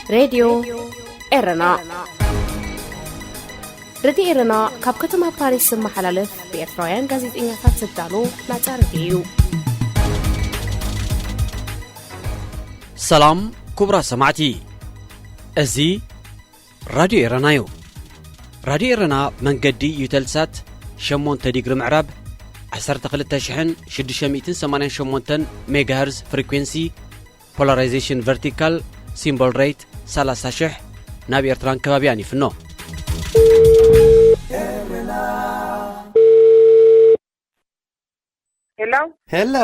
ሬድዮ ኤረና። ሬድዮ ኤረና ካብ ከተማ ፓሪስ ዝመሓላለፍ ብኤርትራውያን ጋዜጠኛታት ዝዳሎ ናጻ ሬድዮ እዩ። ሰላም ክቡራት ሰማዕቲ፣ እዚ ራድዮ ኤረና እዩ። ራድዮ ኤረና መንገዲ ዩተልሳት ሸሞንተ ዲግሪ ምዕራብ፣ ዓሰርተ ክልተ ሽሕን ሽዱሽተ ሚእትን ሰማንያን ሸሞንተን ሜጋሄርዝ ፍሪኩንሲ፣ ፖላራይዜሽን ቨርቲካል፣ ሲምቦል ሬት ሰላሳ ሽሕ፣ ናብ ኤርትራን ከባቢያን ይፍኖ። ሄሎ። ሄሎ።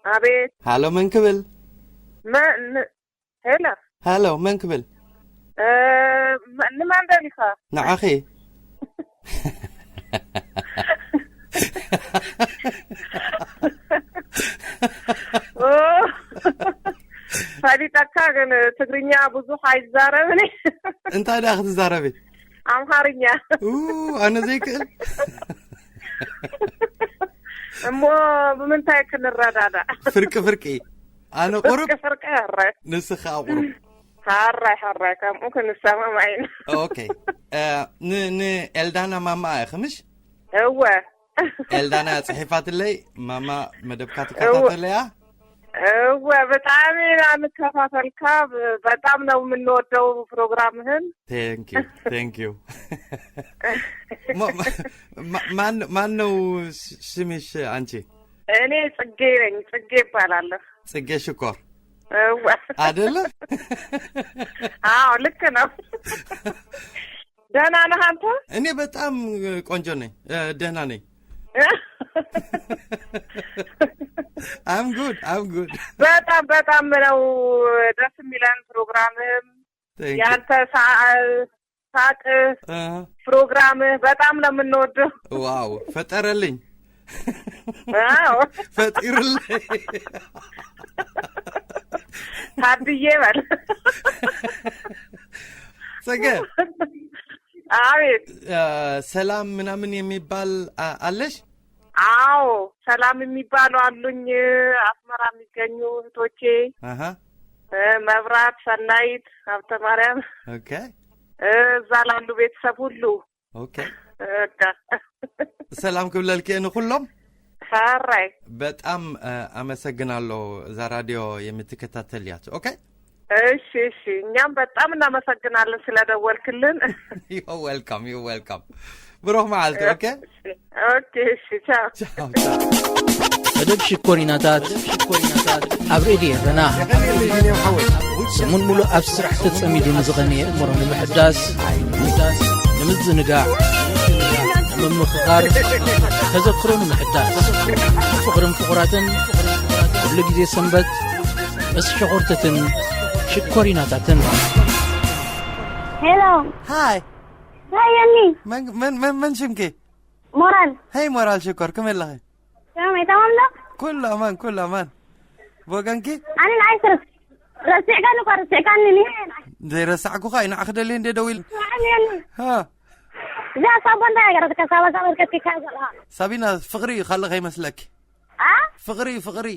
ኣቤት። ሃሎ፣ መን ክብል? መ-፣ ን-፣ ሄሎ። ሃሎ፣ መን ክብል? እ፣ መ-፣ ንማን ደሊኻ? ንዓኺ። ኦ፣ ፈሊጠካ፣ ግን ትግርኛ ብዙሕ ኣይዛረብን። እንታይ ደኣ ክትዛረቢ? ኣምሓርኛ። ኡ፣ ኣነ ዘይክእል። እሞ ብምንታይ ክንረዳዳእ? ፍርቂ ፍርቂ። ኣነ ቁሩብ፣ ፍርቂ ፍርቂ፣ ሕራይ። ንስኻ ቁሩብ። ሕራይ፣ ሕራይ፣ ከምኡ ክንሰማማዕ ኢና። ኦኬ። እ፣ ን-፣ ንኤልዳና ማማ ኢኺ ምሽ? እወ። ኤልዳና ጽሒፋትለይ፣ ማማ መደብካ እወ። ትከታተለያ? እወ፣ ብጣዕሚ ኢና ንከታተልካ። ብ-፣ በጣም ነው የምንወደው ፕሮግራምህን። Thank you, thank you። ማ-፣ ማ-፣ ማን፣ ማን ነው ስ-፣ ስምሽ አንቺ? እኔ ጽጌ ነኝ፣ ጽጌ እባላለሁ። ጽጌ ሽኮር። እወ። አይደለ? አዎ፣ ልክ ነው። ደህና ነህ አንተ? እኔ በጣም ቆንጆ ነኝ፣ እ፣ ደህና ነኝ። I'm good, I'm good። በጣም፣ በጣም ነው ደስ የሚለን ፕሮግራምህም፣ Thank you። ያንተ ሳ-፣ ሳቅ፣ እ። ፕሮግራምህ በጣም ነው የምንወደው። ዋው፣ ፈጠረልኝ። አዎ። ፈጢርልኝ። ታድዬ በል። ጽጌ። አቤት። እ፣ ሰላም ምናምን የሚባል አ-፣ አለሽ? አዎ፣ ሰላም የሚባሉ አሉኝ። አስመራ የሚገኙ እህቶቼ፣ አሃ። እ፣ መብራት፣ ሰናይት፣ ሀብተ ማርያም። ኦኬ። እ፣ እዛ ላሉ ቤተሰብ ሁሉ። ኦኬ። በቃ። ሰላም ክብለልኪ እየ ንኩሎም። ሕራይ። በጣም፣ እ፣ አመሰግናለሁ እዛ ራዲዮ የምትከታተልያት። ኦኬ። እሺ፣ እሺ። እኛም በጣም እናመሰግናለን ስለደወልክልን። You're welcome, you're welcome። ብሩኽ መዓልቲ፣ ኦኬ? እሺ። ኦኬ፣ እሺ፣ ቻው። ቻው፣ ቻው። መደብ ሽኮሪናታት ኣብ ሬድዮ ኤረና። ሰሙን ሙሉእ ኣብ ስራሕ ተጸሚዱ ንዝቐነየ እምሮ ንምሕዳስ፣ ንምዝንጋዕ፣ ንምምኽኻር፣ ተዘክሮ ንምሕዳስ፣ ፍቕርን ፍቑራትን ኩሉ ግዜ ሰንበት ምስ ሸኾርተትን ሽኮሪናታትን። ሄሎ። ሃይ። ሃይ፣ የኒ። መን፣ መን፣ መን፣ መን ሽምኪ? ሞራል። ሄይ ሞራል ሽኮር፣ ከመይ ኣለኺ? ከመይ፣ ተማም ዶ? ኩሉ ኣማን፣ ኩሉ ኣማን። ብወገንኪ? ኣነ ንዓይ ስርስ-፣ ረሲዕካኒ እኳ፣ ረሲዕካኒ፣ ንየ ንዓይ። ዘይረሳዕኩኻ፣ ንዓኺ ደልየ እንደ ደዊል። ስማዕኒ፣ የኒ። ሃ። እዛ ሳባ እንታይ ነገረትካ? ሳባ፣ ሳባ፣ ከቲካ ዘለኻ። ሳቢና፣ ፍቕሪ እዩ፣ ካልእ ከይመስለኪ። ኣ? ፍቕሪ፣ ፍቕሪ።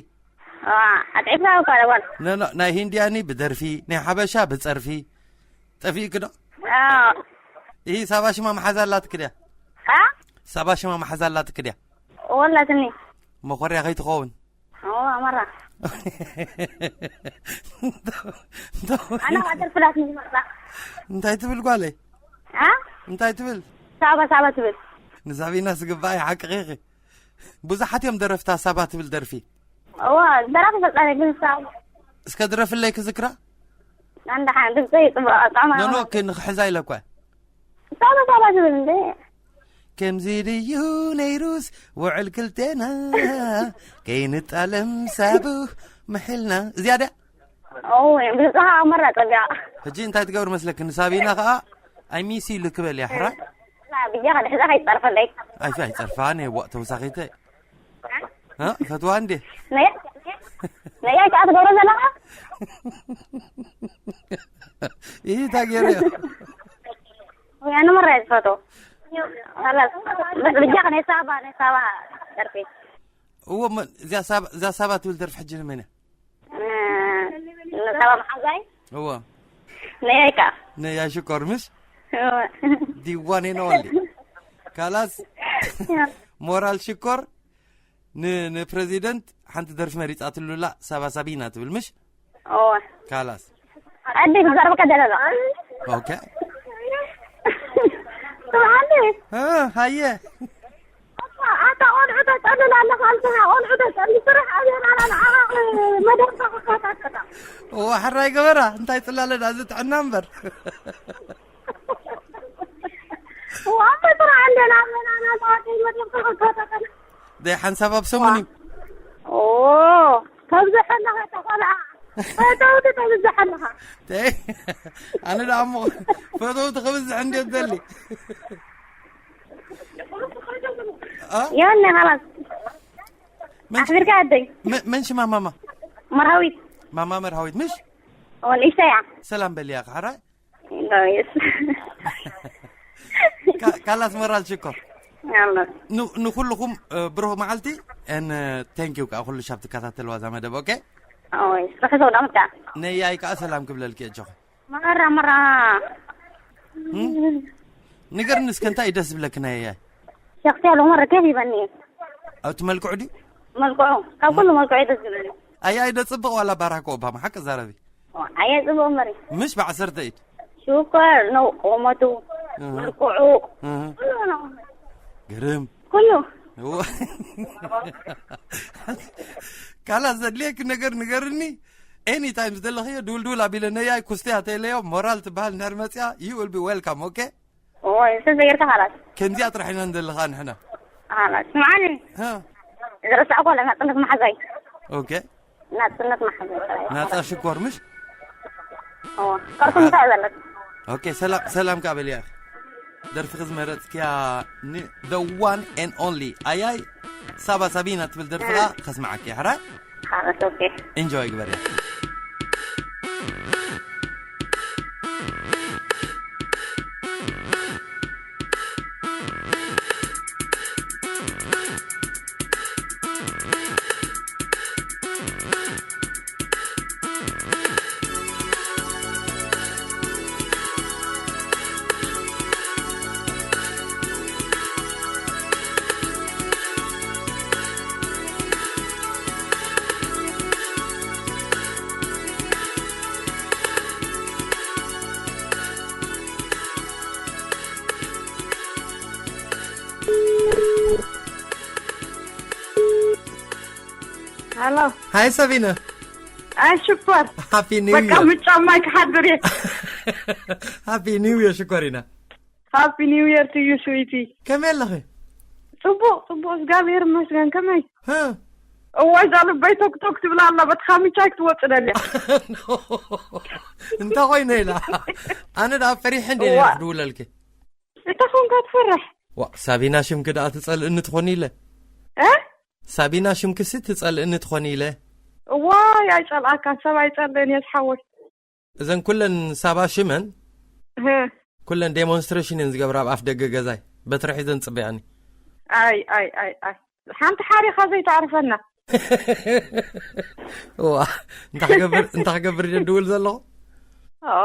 ዋ፣ ኣጥዒፍካ እኮ ደወል። ኖ፣ ኖ፣ ናይ ሂንድያኒ ብደርፊ፣ ናይ ሓበሻ ብጸርፊ። ጠፊእኪ ዶ? ኣዎ። ይህ ሳባ ሽማ መሓዛ ኣላትክ ድያ? ኣ? ሳባ ሽማ መሓዛ ኣላትክ ድያ? ወላትኒ። መኾርያ ከይትኸውን። ኦ፣ ኣመራ። ኣነ ዋተር ፍላት ንዝመርጻ። እንታይ ትብል ጓለይ? ኣ? እንታይ ትብል? ሳባ፣ ሳባ ትብል። ንሳቢና ስግባእ ሓቅኺ ኢኺ። ብዙሓት እዮም ደረፍታ ሳባ ትብል ደርፊ። እዋ፣ ደራፊ ፈልጣ ግን ሳባ። እስከ ድረፍለይ ክዝክራ? ኣንዳ ሓን ድምጸይ ጽቡቕ ኣጣዕማ። ኖ፣ ኖ፣ ክን-፣ ክሕዛ ኢለ እኳ። ሳባ፣ ሳባ ትብል እንዴ? ከምዚ ድዩ ነይሩስ ውዕል ክልቴና፣ ከይንጣለም ሳቡ ምሕልና። እዚኣ ድያ? ኦ፣ ድምጽኻ ኣመራ ጸቢቓ። ሕጂ እንታይ ትገብር መስለኪ? ንሳቢና ኸኣ፣ "I miss you" ልክበል እያ፣ ሕራይ? ና፣ ብያኻ ድሕዛ ከይትጸርፈለይ። ኣይ፣ ኣይጸርፋን እየ፣ ዋእ፣ ተወሳኺተ። እ? ፈትዋ እንዴ? ነያ፣ ነያ ከኣ ትገብሮ ዘለኻ? ይህ እንታይ ገይረ እየ? ወይ ኣነ መራ እየ ዝፈትዎ። ኸላስ፣ በስ ብጃኻ ናይ ሳባ፣ ናይ ሳባ ደርፊ። እዎ፣ መ-፣ እዚኣ ሳባ፣ እዛ ሳባ ትብል ደርፊ ሕጂ ንመን እያ? እ፣ ሳባ መሓዛይ። እወ። ነያይካ ነያ ሽኮር ምሽ? The one and only. ካላስ ሞራል ሽኮር ን- ንፕሬዚደንት ሓንቲ ደርፊ መሪጻትሉላ ሳባ ሳቢና ትብል ምሽ? እወ ካላስ ኣደይ ክዛረበካ ደለሎ ኦኬ። ስምዓኒ እ፣ ሃየ ኣታ ቆልዑ ተጠልል ኣለኻ ኣልካ ቆልዑ ተጠልል ስራሕ ኣብየና መደብካ ክከታተላ እዋ ሕራይ ገበራ እንታይ ጽላለዳ እዚ ጥዕና እምበር ዋመ ስራሕ ኣለና ኣለና ናተዋደይ መደብካ ክከታተላ ደይ ሓንሳብ ኣብ ሰሙን እዩ ኦ ተብዝሐ ኣለኻ ተቆልዓ ፈተውቲ ተብዝሐ ኣለኻ ተይ ኣነ ደኣ እሞ ፈተውቲ ክብዝሕ እንዴት ደሊ እ? የኔ ኸላስ መን- ኣኽቢርካ ኣደይ መ- መን ሽማ ማማ መርሃዊት ማማ መርሃዊት ምሽ ወንእሽተያ ሰላም በልያ ክሓራይ ሎይስ ካ- ካላስ ሞራል ሽኮር ያሎ ን- ንኩልኹም እ፣ ብሩኽ መዓልቲ ን ቴንኪዩ ከዓ ኩሉ ሻብ ትከታተልዋ እዛ መደብ ኦኬ ኦይ ስርሒ ሰው ዳምካ ነያይ ከዓ ሰላም ክብለልኪ እጆኹ መራ መራ ንገርኒ እስከ እንታይ እዩ ደስ ዝብለኪ ናይ ያይ ሸክቲ ያለው መረ ከፍ ይበኒ ኣብቲ መልክዑ ድዩ መልክዑ ካብ ኩሉ መልክዑ ደስ ዝብለኒ ኣያይ ደ ፅብቕ ዋላ ባራክ ኦባማ ሓቂ ዛረቢ ኣየ ጽቡቅ መሪ ምሽ ብዓሰርተ ኢድ ሽኮር ነው ቁመቱ መልክዑ እህ፣ ኩሉ ነው ግርም ኩሉ እዋ። ካላ ዘድልየኪ ነገር ንገርኒ ኤኒ ታይም ዝደለኽዮ ድውልድውል ኣቢለ ነያይ ኩስትያ ተይለዮ ሞራል ትበሃል እንድሕር መፅያ you will be welcome okay ኦይ ሰዘየርካ ኻላስ ከምዚኣ ጥራሕ ኢና ንደለኻ ንሕና ኻላስ ስምዓኒ ሃ፣ ዝረሳዕኮ ለና ጽነት መሓዛይ okay ናጽነት መሓዛይ ናፃ ሽኮር ምሽ ኦ ከርኩም እንታይ ዘለት okay ሰላም ሰላም ከዓ በልያ ደርፊ ክዝመረፅክያ ን the one and only ኣያይ ሳባ ሳቢና ትብል ደርፊ ከዓ ከስምዓኪ ሕራይ ኻላስ ኦኬ ኢንጆይ ግበርያ ሄሎ ሃይ ሰቢነ ኣይ ሽኮር ሃፒ ኒው በቃ ይር ምጫማይ ክሓድር እየ ሃፒ ኒው ይር ሽኮሪና ሃፒ ኒው ይር ትዩ ስዊቲ ከመይ ኣለኺ ፅቡቅ ፅቡቅ እግዚኣብሔር ይመስገን ከመይ ህ፣ እዋይ እዛ ልበይ ቶክቶክ ትብላ ኣላ በትኻ ምቻይ ክትወፅ ደልያ እንተ ኮይነ ኢላ ኣነ ዳ ፈሪሐ እንደ እዋ። ክድውለልኪ እንተ ኮንካ ትፈርሕ ዋ ሳቢና ሽምኪ ደኣ ትጸልእኒ ትኾኒ ኢለ እ ሳቢና ሽምክሲ ትጸልእኒ ትኾኒ ኢለ እዋይ ኣይፀልኣካን ሰብ ኣይፀልእን እየ ዝሓወይ እዘን ኩለን ሳባ ሽመን ህ ኩለን ዴሞንስትሬሽን እየን ዝገብራ ኣብ ኣፍ ደገ ገዛይ በትሪ ሒዘን ጽበያኒ ኣይ ኣይ ኣይ ኣይ ሓንቲ ሓሪኻ ዘይተዕርፈና ዋ እንታይ ክገብር እንታይ ክገብር እየ ድውል ዘለኹ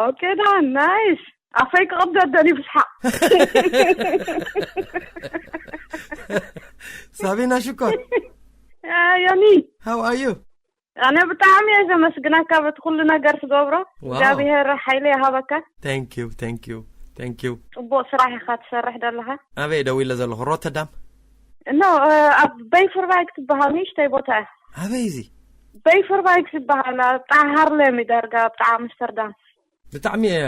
ኦኬ ዳ ናይስ ኣፈይ ክቕደድ ደልዩ ብስሓቕ ሳቢና ሽኮር ዮኒ how are you ኣነ ብጣዕሚ እየ ዘመስግነካ በቲ ኩሉ ነገር ትገብሮ ዋው። እግዚኣብሔር ሓይሊ ይሃበካ thank you thank you thank you ፅቡቅ ስራሕ ኢካ ትሰርሕ ዘለካ ኣበይ ደው ኢለ ዘለኹ ሮተርዳም ኖ ኣብ በይፍርባይክ ትበሃል ንእሽተይ ቦታ እያ ኣበይ እዚ በይፍርባይክ ዝበሃል ኣብ ጣሃርለም ዳርጋ ኣብ ጣዓ ኣምስተርዳም ብጣዕሚ እየ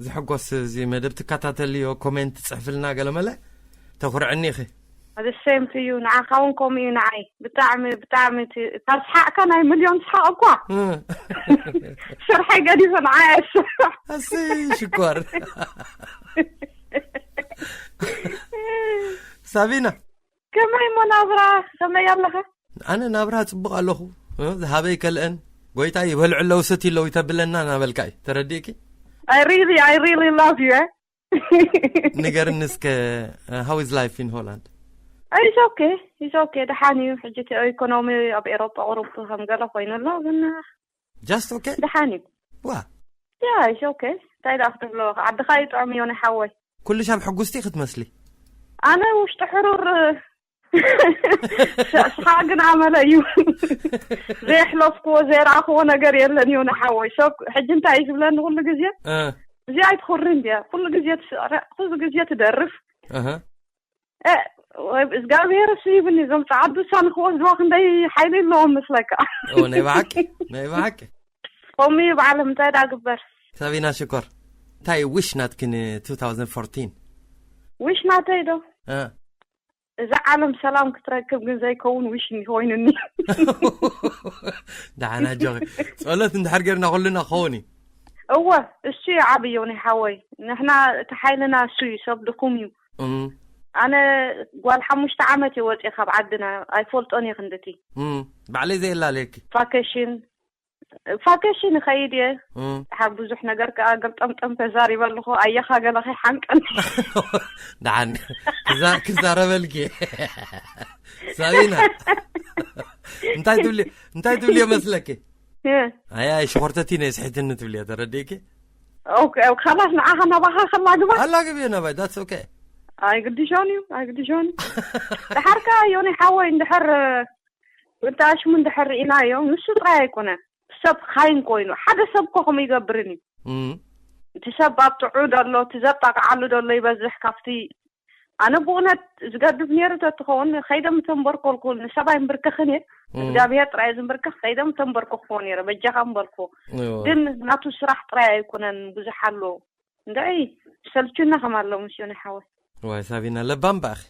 ዝሕጎስ እዚ መደብ ትከታተልዮ ኮሜንት ትፅሕፍልና ገለመለ ተኩርዕኒ ኢኺ the same to you ንዓኻ እውን ከምኡ እዩ ንዓይ ብጣዕሚ ብጣዕሚ እቲ- ካብ ሰሓቅካ ናይ ሚልዮን ሰሓቅ እኳ ስርሐይ ገዲፈ ንዓይ ኣይስራሕ ኣሰይ ሽኮር ሳቢና ከመይ እሞ ናብራ ከመይ ኣለኻ ኣነ ናብራ ፅቡቅ ኣለኹ እ፣ ዝሃበይ ከልአን ጎይታ ይበልዑ ኣለዉ ሰትዩ ኣለዉ ይተብለና እናበልካ እዩ ተረዲእኪ I really I really love you eh? ንገርኒ እስከ how is life in Holland It's okay it's okay ደሓን እዩ ሕጂ እቲ ኢኮኖሚ ኣብ ኤሮጳ ቁሩብ ከም ገለ ኮይኑ ኣሎ ግን just okay ደሓን እዩ ዋ ያ፣ it's okay። እንታይ ደኣ ክትብሎ፣ ዓድኻ እዩ ጥዑም፣ ዮኒ ሓወይ። ኩሉ ሻብ ሕጉስቲ ክትመስሊ። ኣነ ውሽጢ ሕሩር። ንስኻ ግን ኣመለ እዩ። ዘየሕለፍክዎ፣ ዘየረኣኽዎ ነገር የለን፣ ዮኒ ሓወይ። ሰብ ሕጂ እንታይ እዩ ዝብለኒ ኩሉ ግዜ? እ። እዚኣ ኣይትኹርን ድያ? ኩሉ ግዜ ትስዕር፣ ኩሉ ግዜ ትደርፍ። እህ። እ፣ ወይ እግዚኣብሔር እሱ ይብኒ፣ እዞም ጸዓዱ ሳን ክወስድዋ ክንደይ ሓይሊ ኣለዎም መስለካ? ኦ፣ ናይ ብሓቂ፣ ናይ ብሓቂ። ከምኡ እዩ በዓለም፣ እንታይ ደኣ ግበር? ሳቢና ሽኮር፣ እንታይ ዊሽ ናትኪ ን two thousand fourteen? ዊሽ ናተይ ዶ? እ። እዛ ዓለም ሰላም ክትረክብ ግን ዘይከውን ዊሽ ኮይኑኒ። ደሓን ኣጆኺ። ጸሎት እንድሕር ጌርና ኩልና ክኸውን እዩ። እወ፣ እሱ እዩ ዓብዩ ናይ ሓወይ። ንሕና እቲ ሓይልና እሱ እዩ፣ ሰብ ድኹም እዩ። እም። ኣነ ጓል ሓሙሽተ ዓመት እየ ወፅየ ካብ ዓድና፣ ኣይፈልጦን እየ ክንድቲ። እም። ባዕለይ ዘየላለየኪ። ቫኬሽን፣ ቫኬሽን እኸይድ እየ። እም። ደሓር ብዙሕ ነገር ከኣ ገልጠምጠም ተዛሪበ ኣለኹ። ኣየኻ ገለ ከይሓንቀኒ። ደሓን ክዛ-፣ ክዛረበልኪ። ሳቢና፣ እንታይ ትብሊ፣ እንታይ ትብሊ መስለኪ? እ። ኣይ፣ ኣይ፣ ሽኾርተቲ ነይ ስሒትኒ ትብልዮ፣ ተረዲእኪ? ኦኬ፣ ኦኬ፣ ኸላስ ንዓኻ ናባኻ ከላግባ? ኣላግብዮ ናባይ፣ that's okay። ኣይግድሾን እዩ፣ ኣይግድሾን እዩ። ደሓርካ ዮኒ ሓወይ፣ እንድሕር፣ እንተ ኣሽሙ እንድሕር ርኢናዮ፣ ንሱ ጥራይ ኣይኮነን። ሰብ ኻይን ኮይኑ፣ ሓደ ሰብ እኮ ከምኡ ይገብርን እዩ። እም። እቲ ሰብ ኣብ ጥዑ ደሎ፣ እቲ ዘጣቕዓሉ ደሎ ይበዝሕ ካብቲ ኣነ ብእውነት ዝገድፍ ነይሩ ተትኸውን፣ ከይደ ምተንበርኮልኩ፣ ንሰብ ኣይንብርከኽን እየ። እም። እግዚኣብሔር ጥራይ ዝንብርከኽ፣ ከይደ ምተንበርኮኽዎ ነይረ፣ በጃኻ ምበልኩ። እዎ። ግን ናቱ ስራሕ ጥራይ ኣይኮነን፣ ብዙሕ ኣሎ። እንታይ ሰልቹና ከም ኣሎ ምስ ዮኒ ሓወይ። ዋይ፣ ሳቢና ለባም ባእኺ።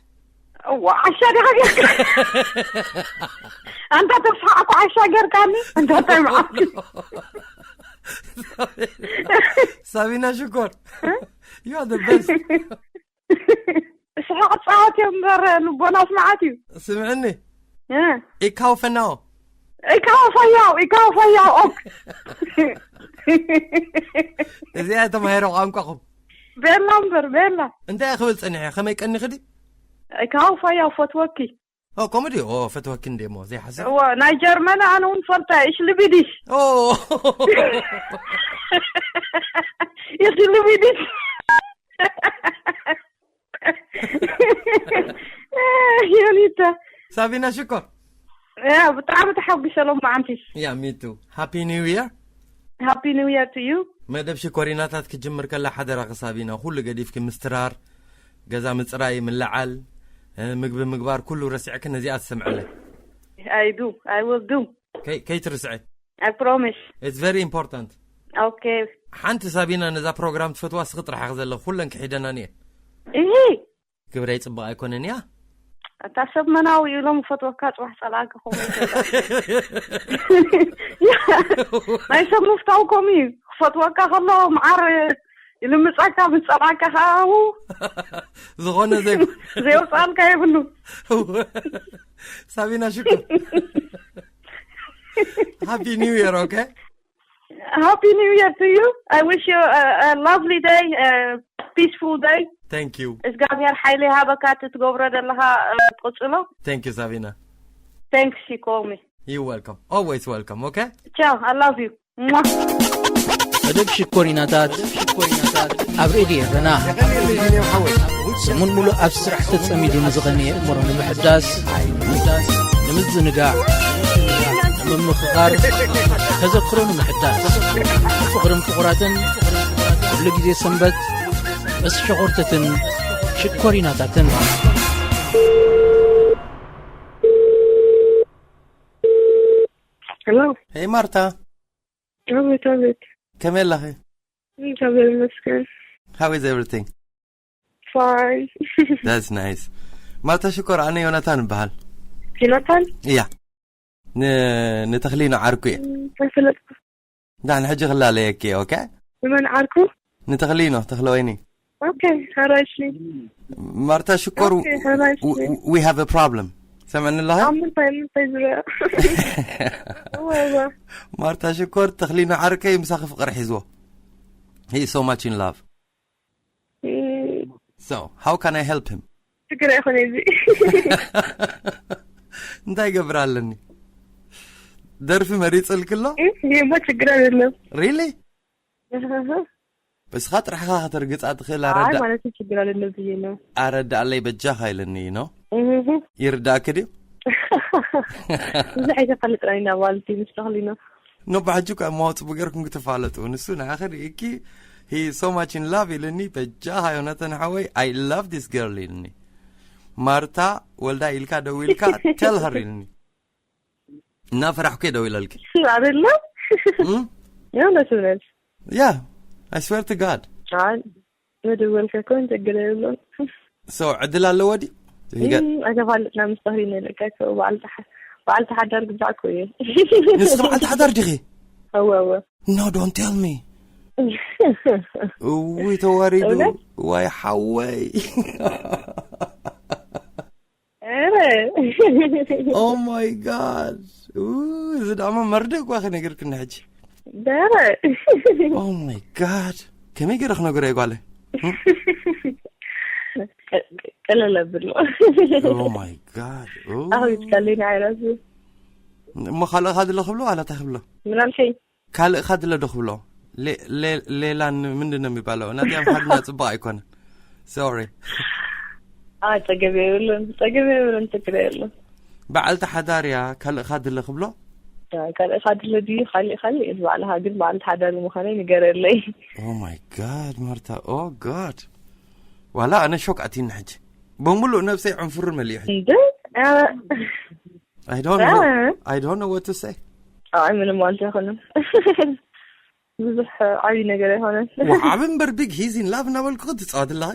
እዋ፣ ዓሻ ዲኻ ጌርካ? ኣንታ ተስሓቅኩ ዓሻ ጌርካኒ? ኣንታ እንታይ መዓልቲ? ሳቢና ሽኮር። እ? You are the best። ስሕቕ ጻወት እዮም እምበር ልቦናስ መዓት እዩ። ስምዕኒ። እ። ኢካው ፈናዎ። ኢካው ፈያው፣ ኢካው ፈያው፣ ኦክ። እዚኣ ተማሂሮ ቋንቋኹም። ቤላ እምበር፣ ቤላ። እንታይ ክብል ጸኒሐ? ከመይ ቀኒኺ ድዩ? ኢካው ፈያው ፈትወኪ። ኦ፣ ኮሜዲ፣ ኦ፣ ፈትወኪ እንዴ እሞ፣ ዘይሓስብ። እዋ፣ ናይ ጀርመን ኣነ እውን ፈልጣ፣ እሽ ልቢዲሽ። ኦ። እሽ ልቢዲሽ። ዮኒታ። ሳቢና ሽኮር። ያ፣ ብጣዕሚ ተሓጒሰ ሎማዓንቲ። ያ፣ me too። Happy New Year። Happy New Year to you። መደብ ሽኮሪናታት ክጅምር ከላ ሓደራኺ ሳቢና፣ ኩሉ ገዲፍኪ ምስትራር፣ ገዛ ምጽራይ፣ ምልዓል፣ እ፣ ምግቢ ምግባር፣ ኩሉ ረሲዕኪ ነዚኣ ትሰምዕለ። I do. I will do. ከይ-፣ ከይትርስዒ። I promise. It's very important. Okay. ሓንቲ ሳቢና ነዛ ፕሮግራም ትፈትዋ እስኺ ጥራሕ ኢኺ ዘለኺ፣ ኩለን ክሒደናን እየ። እሂ። ግብረይ ጽቡቕ ኣይኮነን እያ። እታ ሰብ መናዊ ኢሎም ፈትወካ ጽባሕ ጸላእካ ከምኡ ይገብር። ናይ ሰብ ምፍታው ከምኡ እዩ። ክፈትወካ ከሎ መዓር ይልምጸካ፣ ምስ ጸላእካ ከኣ ው። ዝኾነ ዘይ-፣ ዘየውጽኣልካ የብሉ። ሳቢና ሽኮር። Happy New Year, okay? Happy New Year to you. I wish you a, a lovely day, a peaceful day. Thank you. እግዚኣብሔር ሓይሊ ይሃበካ፣ እቲ ትገብሮ ዘለኻ፣ እ፣ ትቕጽሎ። Thank you, ሳቢና። Thanks, you call me. You welcome. Always welcome, okay? Ciao, I love you. Mwah. መደብ ሽኮሪናታት ኣብ ሬድዮ ኤረና ሰሙን ሙሉእ ኣብ ስራሕ ተጸሚዱ ንዝቐነየ እምሮ ንምሕዳስ፣ ንምዝንጋዕ፣ ንምምኽኻር፣ ተዘክሮ ንምሕዳስ፣ ፍቕርን ፍቑራትን ኩሉ ግዜ ሰንበት ምስ ሸኾርተትን ሽኮሪናታትን። ሄሎ። ሄይ ማርታ። ኣቤት፣ ኣቤት። ከመይ ኣለኺ? እግዚኣብሔር ይመስገን። How is everything? Fine. That's nice. ማርታ ሽኮር፣ ኣነ ዮናታን እበሃል። ዮናታን? እያ። ን-፣ ንተኽሊኖ ዓርኩ እየ። እም፣ ኣይፈለጥኩ። ዳን ሕጂ ክላለየኪ እየ፣ ኦኬ? ንመን ዓርኩ? ንተኽሊኖ፣ ተኽለወይኒ። ኦኬ፣ ሕራይሲ። ማርታ ሽኮር፣ ኦኬ፣ ሕራይሲ። W-, w-, we have a problem። ሰምዕኒ ኣለኻ? ኣብ ምንታይ፣ ምንታይ ዙርያ? እወ፣ እወ። ማርታ ሽኮር፣ ተኽሊኖ ዓርከይ ምሳኺ ፍቕሪ ሒዝዎ። He is so much in love። እም። So, how can I help him? ችግር ኣይኮነ እዚ። እንታይ ገብር ኣለኒ? ደርፊ መሪጽልኪ ኣሎ? እም፣ ይሄማ ችግር አይደለም። Really? እስኻ ጥራሕኻ ከተርግጻ ትኽእል። ኣይ ኣረዳ ማለት ችግር ኣለብዬ ነው። ኣረዳኣለይ በጃኻ ኢለኒ ነው። ይርዳእክ ድዩ? ብዙሕ ኣይተፋልጥና ኢና ማለት እዩ ምስ ተኽሊ ነው። ኖ ብሓጂ እኳ እሞ ጽቡቅ ጌርኩም ክትፋለጡ። ንሱ ንዓኺ ርእኪ፣ he so much in love ኢልኒ። በጃኻ ዮናታን ሓወይ፣ I love this girl ኢልኒ። ማርታ ወልዳ ኢልካ ደው ኢልካ tell her ኢልኒ። እናፈራሕኩ እየ ደው ኢለልኪ። እሱ አይደለም? እም? የእውነት እውነት። Yeah, I swear to God. አይ መደወልካ እኮ ችግር የብሎም። So ዕድል ኣለዎ ድዩ? ይገ- እም፣ ኣይተፋልጥና ምስ ተኽሊ ነለካ እኮ በዓል ተሓ- በዓል ተሓዳር ግዛዕ እኮ እየ። ንስኺ በዓልቲ ሓዳር ዲኺ? እወ እወ። No, don't tell me. እውይ ተዋሪዱ። እውነት? ዋይ ሓወይ። ኧረ። Oh my God. ኡ፣ እዚ ደኣማ መርድእ እኳ ክነግርክኒ ሕጂ። ደረ። Oh my God. ከመይ ገይረ ክነግሮ እየ ጓለ? ቀለል ኣብሎ። Oh my God. ኡ። ኣኽቢትካለይ ንዓይ ራሱ። እሞ ካልእኻ ድለ ክብሎ ዋላ እንታይ ክብሎ? ምን ኣልከኝ? ካልእኻ ድለ ዶ ክብሎ? ሌ- ሌ- ሌላን ምንድን ነው የሚባለው? ናቲኣም ሓድና ጽቡቕ ኣይኮነ። Sorry. አ ጸገም የብሉን፣ ጸገም የብሉን፣ ችግር የብሉን። በዓልቲ ሓዳር እያ፣ ካልእኻ ድለ ክብሎ? አ፣ ካልእኻ ድለ ድዩ? ካሊእ ካሊእ እዩ፣ ባዕልኻ ግን በዓልቲ ሓዳር ምዃነይ ንገረለይ። Oh my God ማርታ፣ oh God። ዋላ ኣነ ሾክ ኣቲኒ ሕጂ። በሙሉእ ነብሰይ ዕንፍሩር መሊኡ ሕጂ። እንደ? አ፣ I don't know. አ። I don't know what to say. ኣይ ምንም ማለት ኣይኮነን። ብዙሕ ዓብዪ ነገር ኣይኮነን። ወዓቢ እምበር ቢግ he's in love እናበልኩ ክትጻወት ኣለኻ።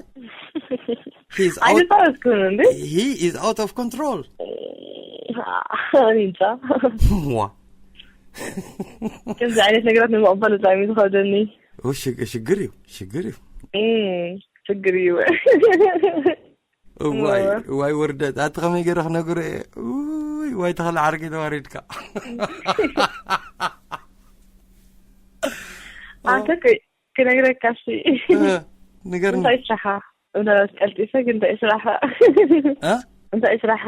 He's out. ኣይተጻወትኩን እንዴ? He is out of control. እኔ እንጃ። ዋ። ከምዚ ዓይነት ነገራት ንምቕባል ብጣዕሚ ዝኸብደኒ። ኦ፣ ሽግ- ሽግር እዩ፣ ሽግር እዩ። እም፣ ችግር እዩ። እዋይ፣ እዋ። እዋይ ውርደት። ኣቲ ከመይ ገይረ ክነግሮ እየ? ውይ፣ ዋይ ተኽለ ዓርኪ ተዋሪድካ። ኣንተ ከ-፣ ክነግረካ እሺ። እ፣ ንገርኒ። እንታይ ስራሓ? ምናልባት ቀልጢፈ ግን እንታይ ስራሓ? እ? እንታይ ስራሓ?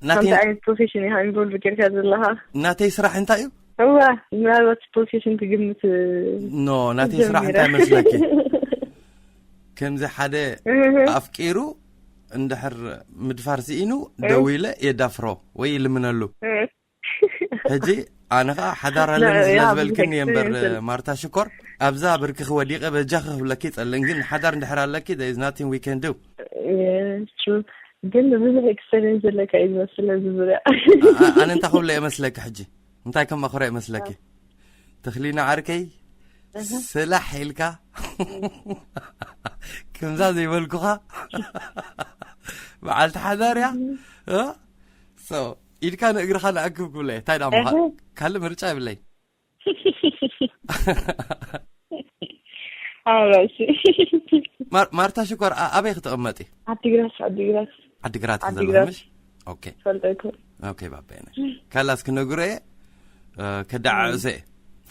ናተይ ከምዚ ዓይነት ፕሮፌሽን ኢኻ ኢንቮልቭ ጌርካ ዘለኻ? ናተይ ስራሕ እንታይ እዩ? እዋ፣ ምናልባት ፕሮፌሽን ክግምት ኖ፣ ናተይ ስራሕ ጀሚረ። እንታይ መስለኪ? ከምዚ ሓደ እህ። ኣፍቂሩ እንድሕር ምድፋር ስኢኑ እህ። ደዊለ የዳፍሮ ወይ ይልምነሉ። እህ። ሕጂ ኣነ ኸኣ ሓዳር ኣለኒ ያ፣ ስለ ዝበልክኒ እየ እምበር፣ ኤክስፒሪየንስ። ማርታ ሽኮር፣ ኣብዛ ብርክኺ ወዲቐ በጃኺ ክብለኪ ይጸልእን፣ ግን ሓዳር እንድሕር ኣለኪ፣ there is nothing we can do። Yes, true። ግን ብዙሕ ኤክስፒሪየንስ ዘለካ እዩ ዝመስል ኣብዚ ዙርያ። ኣ-፣ ኣነ እንታይ ክብሎ እየ መስለኪ ሕጂ? እንታይ ከማኽሮ እየ መስለኪ? ተኽሊና ዓርከይ፣ እህ። ስላሕ ኢልካ፣ ከምዛ ዘይበልኩኻ፣ በዓልቲ ሓዳር እያ። እህ። እ? So፣ ኢድካ ንእግርኻ ንኣክብ ክብለ፣ እንታይ ደኣ ምዃን? እህ። ካልእ ምርጫ የብለይ። ኣዎ፣ እሺ። ማር-፣ ማርታ ሽኮር፣ ኣ-፣ ኣበይ ክትቕመጢ? ዓዲግራት፣ ዓዲግራት። ዓዲግራት ዓዲግራት። ዘለኹምሽ? ኦኬ። ፈልጠ ይኮን? ኦኬ፣ ባባይነ። ካላስ ክነግሮ እየ፣ እ፣ ከዳዕዕሰ እየ።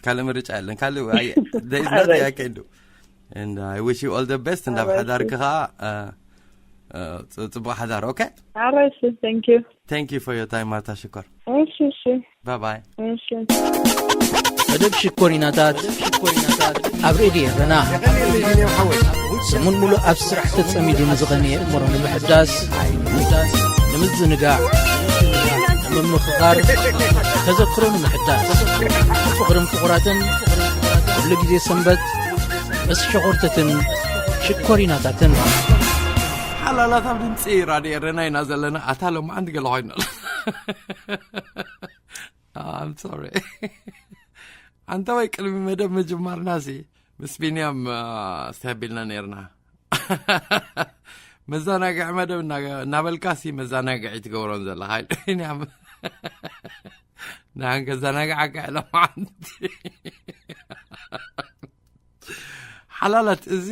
ካልእ ምርጫ የለን። ካልእ፣ ኣየ፣ there is nothing I can do. And I wish you all the best. እንዳብ ኣረ፣ እሺ። ሓዳርኪ ኸኣ፣ እ፣ እ፣ ጽ-፣ ጽቡቕ ሓዳር፣ ኦኬ? ኣረ፣ እሺ፣ thank you። Thank you for your time፣ ማርታ ሽኮር። እሺ፣ እሺ። ባይ ባይ። እሺ። መደብ ሽኮሪናታት ኣብ ሬድዮ ኤረና። ሰሙን ሙሉእ ኣብ ስራሕ ተጸሚዱ ንዝቐነየ እምሮ ንምሕዳስ፣ ንምዝንጋዕ፣ ንምምኽኻር፣ ተዘክሮ ንምሕዳስ፣ ፍቕርን ፍቑራትን፣ ኩሉ ግዜ ሰንበት ምስ ሸኾርተትን ሽኮሪናታትን። ሓላላት ኣብ ድምጺ ራድዮ ኤረና ኢና ዘለና። ኣታ ሎማዓንቲ ገለ ኮይና። I'm sorry። ኣንታ ወይ ቅድሚ መደብ ምጅማርና ሲ ምስ ቢንያም፣ አ፣ ስታይ ኣቢልና ነይርና። መዘናግዒ መደብ እናገ-፣ እናበልካ ሲ መዘናግዒ ትገብሮን ዘለኻ። ቢንያም፣ ንዓን ከዘናግዓካ ኢሎም ሓንቲ። ሓላላት፣ እዚ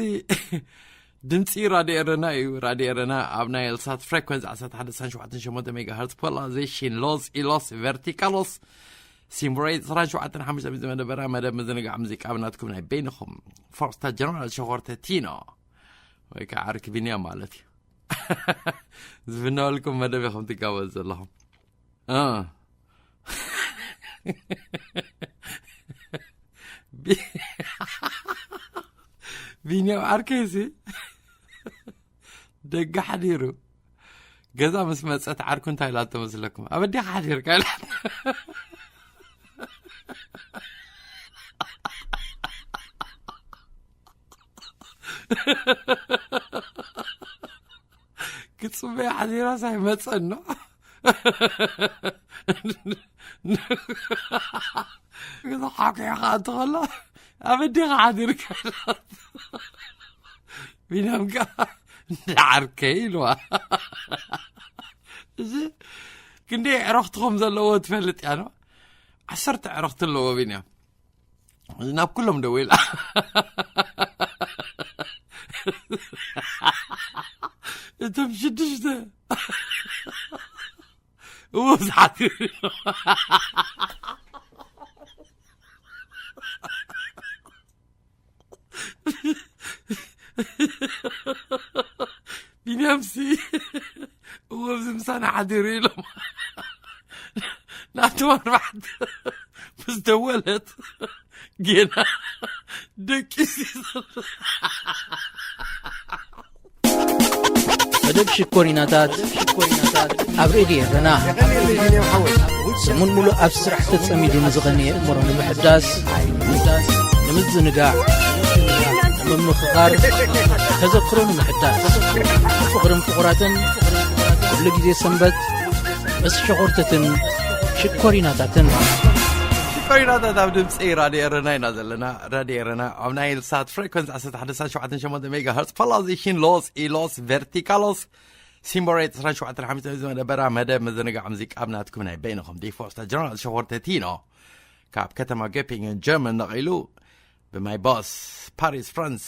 ድምፂ ራድዮ ኤረና እዩ። ራድዮ ኤረና ኣብ ናይል ሳት ፍሬኮንስ ዓሰርተ ሓደ ነጥቢ ሸሞንተ ሜጋሃርትዝ፣ ፖላራይዜሽን ሎስ ኢሎስ ቨርቲካሎስ፣ ሲምቦሬ ዕስራን ሸውዓተን ሓሙሽተ ሚእቲ መደበራ፣ መደብ ምዝንጋዕ ሙዚቃ ብናትኩም ናይ በይንኹም ፎርስታ ጀነራል ሸኾርተ ቲኖ ወይ ከዓ ዓርኪ ቢንያም ማለት እዩ። ዝፍነወልኩም መደብ ኢኹም ትጋበዙ ዘለኹም። እ። ቢ-፣ ቢንያም ዓርከይሲ ደገ ሓዲሩ ገዛ ምስ መጸት ዓርኩ እንታይ ኢላቶ መስለኩም? ኣብ ኣዴኻ ሓዲርካ ኢላ። ክጽበያ ሓዲራ ሳይመጸን ነው። ግዛ ሓኪያ ከዓ እንተኸሎ ኣብ ኣዴኻ ሓዲርካ ኢላ። ቢንያም ከዓ እንዳ ዓርከይ ኢልዋ። እዚ ክንደይ ዕረኽትኹም ዘለዎ ትፈልጥ እያ ነው። ዓሰርተ ዕረኽቲ ኣለዎ ቢንያም። ናብ ኩሎም ደዊላ። እቶም ሽዱሽተ እዎ ብዙሓት ቢንያምሲ እዎ ኣብዚ ምሳና ሓዲሩ ኢሎም ናቶም ኣርባዕተ ምስ ደወለት ጌና ደቂሲ መደብ ሽኮሪናታት ኣብ ሬድዮ ኤረና ሰሙን ሙሉእ ኣብ ስራሕ ተጸሚዱ ንዝቐነየ እምሮ ንምሕዳስ ንምዝንጋዕ ንምምኽኻር ተዘክሮ ንምሕዳስ ፍቕርን ፍቑራትን ኩሉ ግዜ ሰንበት ምስ ሸኾርተትን ሽኮሪናታትን ሽኮሪናታት ኣብ ድምፂ ራድዮ ኤረና ኢና ዘለና። ራድዮ ኤረና ኣብ ናይ ሳት ፍሬኮንስ ዓሰርተ ሓደ ነጥቢ ሸውዓተ ሸሞንተ ሜጋ ሄርትስ ፖላዚሽን ሎስ ኢሎስ ቨርቲካሎስ ሲምቦሬት ዕስራን ሸውዓተን ሓሙሽተን ዝመደበራ መደብ ምዝንጋዕ ሙዚቃ ኣብ ናትኩም ናይ በይንኹም ዲፎስታ ጀነራል ሸኾርተቲኖ ካብ ከተማ ገፒንግን ጀርመን ነቒሉ ብማይ ቦስ ፓሪስ ፍራንስ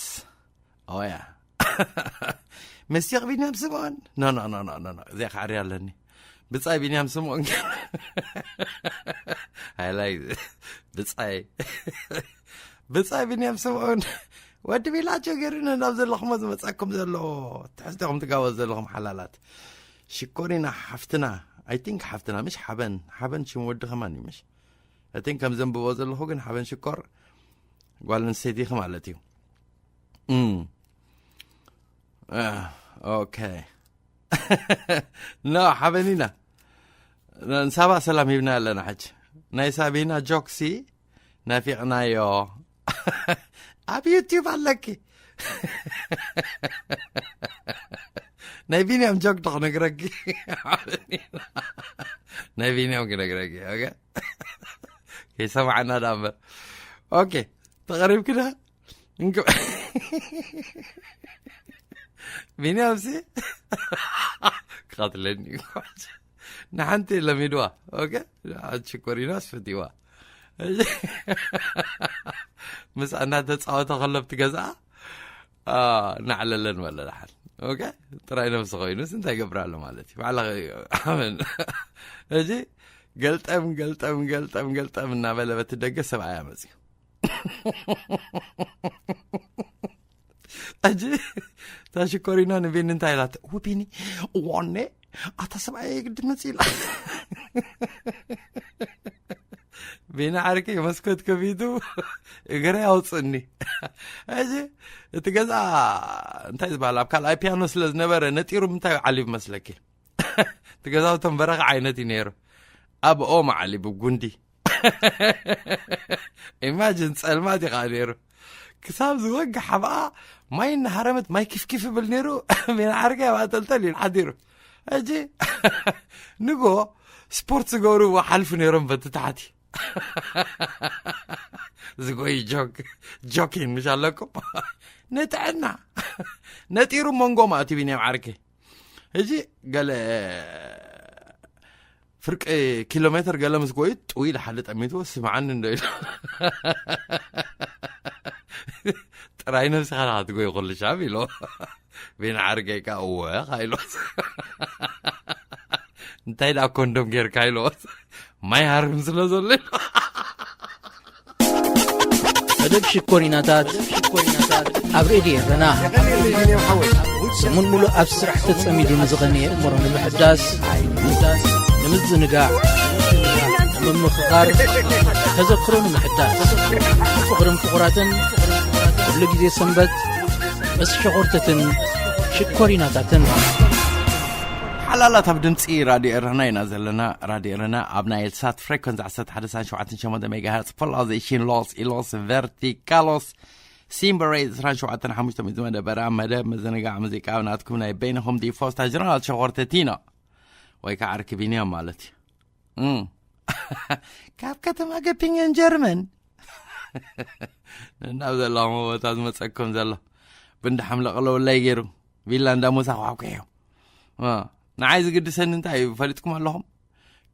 ኦያ መሲቕ ቢንያም ስምኦን ኖ ኖ ኖ ኖ ኖ እዚኣ ክዓርያ ኣለኒ ብጻይ ቢንያም ስምኦን ሃይላይ ብጻይ ብጻይ ቢንያም ስምኦን ወዲ ቢላቸው ገይሩኒ ናብ ዘለኹሞ ዝመጻኩም ዘሎ ትሕዝቶኹም ትጋበዝ ዘለኹም ሓላላት ሽኮሪና ሓፍትና I think ሓፍትና ምሽ ሓበን ሓበን ሽም ወዲ ከማን እዩ ምሽ I think ከም ዘንብቦ ዘለኹ ግን ሓበን ሽኮር ጓል ኣንስተይቲ ኢኺ ማለት እዩ ኦኬ ኖ ሓበኒና ንሳባ ሰላም ሂብና ኣለና ሕጂ ናይ ሳቢና ጆክሲ ናፊቕናዮ ኣብ ዩቲዩብ ኣለኪ ናይ ቢንያም ጆክ ዶ ክነግረኪ ናይ ቢንያም ክነግረኪ ከይሰማዕና ዳ እምበር ኦኬ ተቐሪብኪ ዳ ቢንያምሲ ክቐትለኒ ንሓንቲ ለሚድዋ ሽኮሪናስ ፈቲዋ ምስ እናተፃወተ ከሎ ብቲ ገዝኣ ናዕለለን መለላሓል ጥራይ ነብሲ ኮይኑስ እንታይ ገብር ኣሎ ማለት እዩ ባዕላ ሕጂ ገልጠም ገልጠም ገልጠም ገልጠም እናበለ በቲ ደገ ሰብኣያ መፅዩ ሕጂ እታ ሽኮሪና ንቤኒ እንታይ ኢላት ውቢኒ ዋኔ ኣታ ሰብኣየ ግዲ መፂእ ኢላ ቤኒ ዓርከይ መስኮት ከፊቱ እግረ ያውፅኒ ሕጂ እቲ ገዛ እንታይ ዝበሃል ኣብ ካልኣይ ፒያኖ ስለ ዝነበረ ነጢሩ ምንታይ ዓልዩ መስለኪ እቲ ገዛውቶም በረኻ ዓይነት እዩ ነይሩ ኣብ ኦም ዓሊቡ ጉንዲ ኢማጅን ጸልማት እዩ ከዓ ነይሩ ክሳብ ዝወግሕ ኣብኣ ማይ እናሃረመት ማይ ኪፍኪፍ ይብል ነይሩ ሜን ዓርከይ ኣብኣ ጠልጠል እዩ ሓዲሩ ሕጂ ንጎ ስፖርት ዝገብሩ ሓልፉ ነይሮም በቲ ታሕቲ ዝጎይ ጆክ ጆኪን ምሽ ኣለኩም ንጥዕና ነጢሩ መንጎ ማእቲ ቢንያም ዓርከይ ሕጂ ገለ ፍርቂ ኪሎ ሜትር ገለ ምስ ጎዩ ጥው ኢሉ ሓደ ጠሚትዎ ስምዓኒ እንዶ ኢሉ ጥራይ ነብስኻ ዳኻ ትጎይ ኩሉ ሻብ ኢሎ ቤን ዓርገይ ከኣ እወ ኢሎስ እንታይ ደኣ ኮንዶም ጌርካ ኢሎስ ማይ ሃርም ስለ ዘሎ ኢሎ መደብ ሽኮሪናታት ኣብ ሬድዮ ኤረና ሰሙን ሙሉእ ኣብ ስራሕ ተጸሚዱ ንዝቐነየ እምሮ ንምሕዳስ ንምዝንጋዕ ንምምኽኻር ተዘክሮ ንምሕዳስ ፍቕርን ፍቑራትን ኩሉ ግዜ ሰንበት ምስ ሸኾርተትን ሽኮሪናታትን። ሓላላት ኣብ ድምፂ ራድዮ ኤረና ኢና ዘለና። ራድዮ ኤረና ኣብ ናይ ኤልሳት ፍሬኮንስ ዓሰርተ ሓደ ነጥቢ ሸሞንተ ሜጋሄርትስ፣ ፖላሪዜሽን ሎስ ኢሎስ ቨርቲካሎስ፣ ሲምበሬ ዕስራን ሸውዓተን ሓሙሽተ ሚእቲ መደበራ መደብ መዘነጋዕ ሙዚቃ ናትኩም ናይ በይንኹም ዲፎስታ ጀነራል ሸኾርተቲና ወይ ከዓ ዓርኪ ቢንያም ማለት እዩ። እም። ካብ ከተማ ገፒንገን ጀርመን ናብ ዘለኹም ቦታ ዝመፀኩም ዘሎ ብንዳሓም ለቕለውላይ ገይሩ ቪላ እንዳ ሙሳ ኳሕኩሕዮ። እ፣ ንዓይ ዝግድሰኒ እንታይ እዩ? ፈሊጥኩም ኣለኹም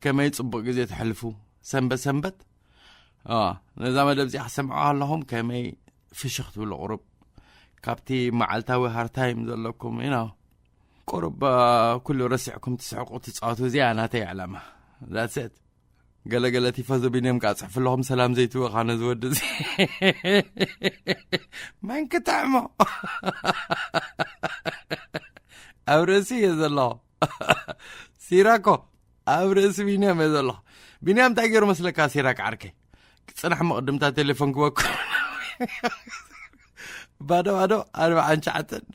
ከመይ ፅቡቕ ግዜ ተሕልፉ ሰንበት ሰንበት። እ፣ ነዛ መደብ እዚኣ ክሰምዑ ኣለኹም ከመይ ፍሽኽ ትብሉ ቁሩብ ካብቲ መዓልታዊ ሃርታይም ዘለኩም ኢና ቁሩብ፣ እ፣ ኩሉ ረሲዕኩም ትስሕቁ ትፃወቱ። እዚኣ ናተይ ዕላማ። ዳትሰት ገለገለ ቲፎዞ ቢንያም ከዓ ፅሕፍለኹም ሰላም ዘይትወኻ ነዚ ወዲ እዚ መን ክጥዕሞ ኣብ ርእሲ እየ ዘለኹ። ሲራኮ ኣብ ርእሲ ቢንያም እየ ዘለኹ። ቢንያም እንታይ ገይሩ መስለካ? ሲራክ ዓርከይ ክፅናሕ መቕድምታ ቴሌፎን ክበኩ ባዶ ባዶ ኣርባዓን ትሽዓተን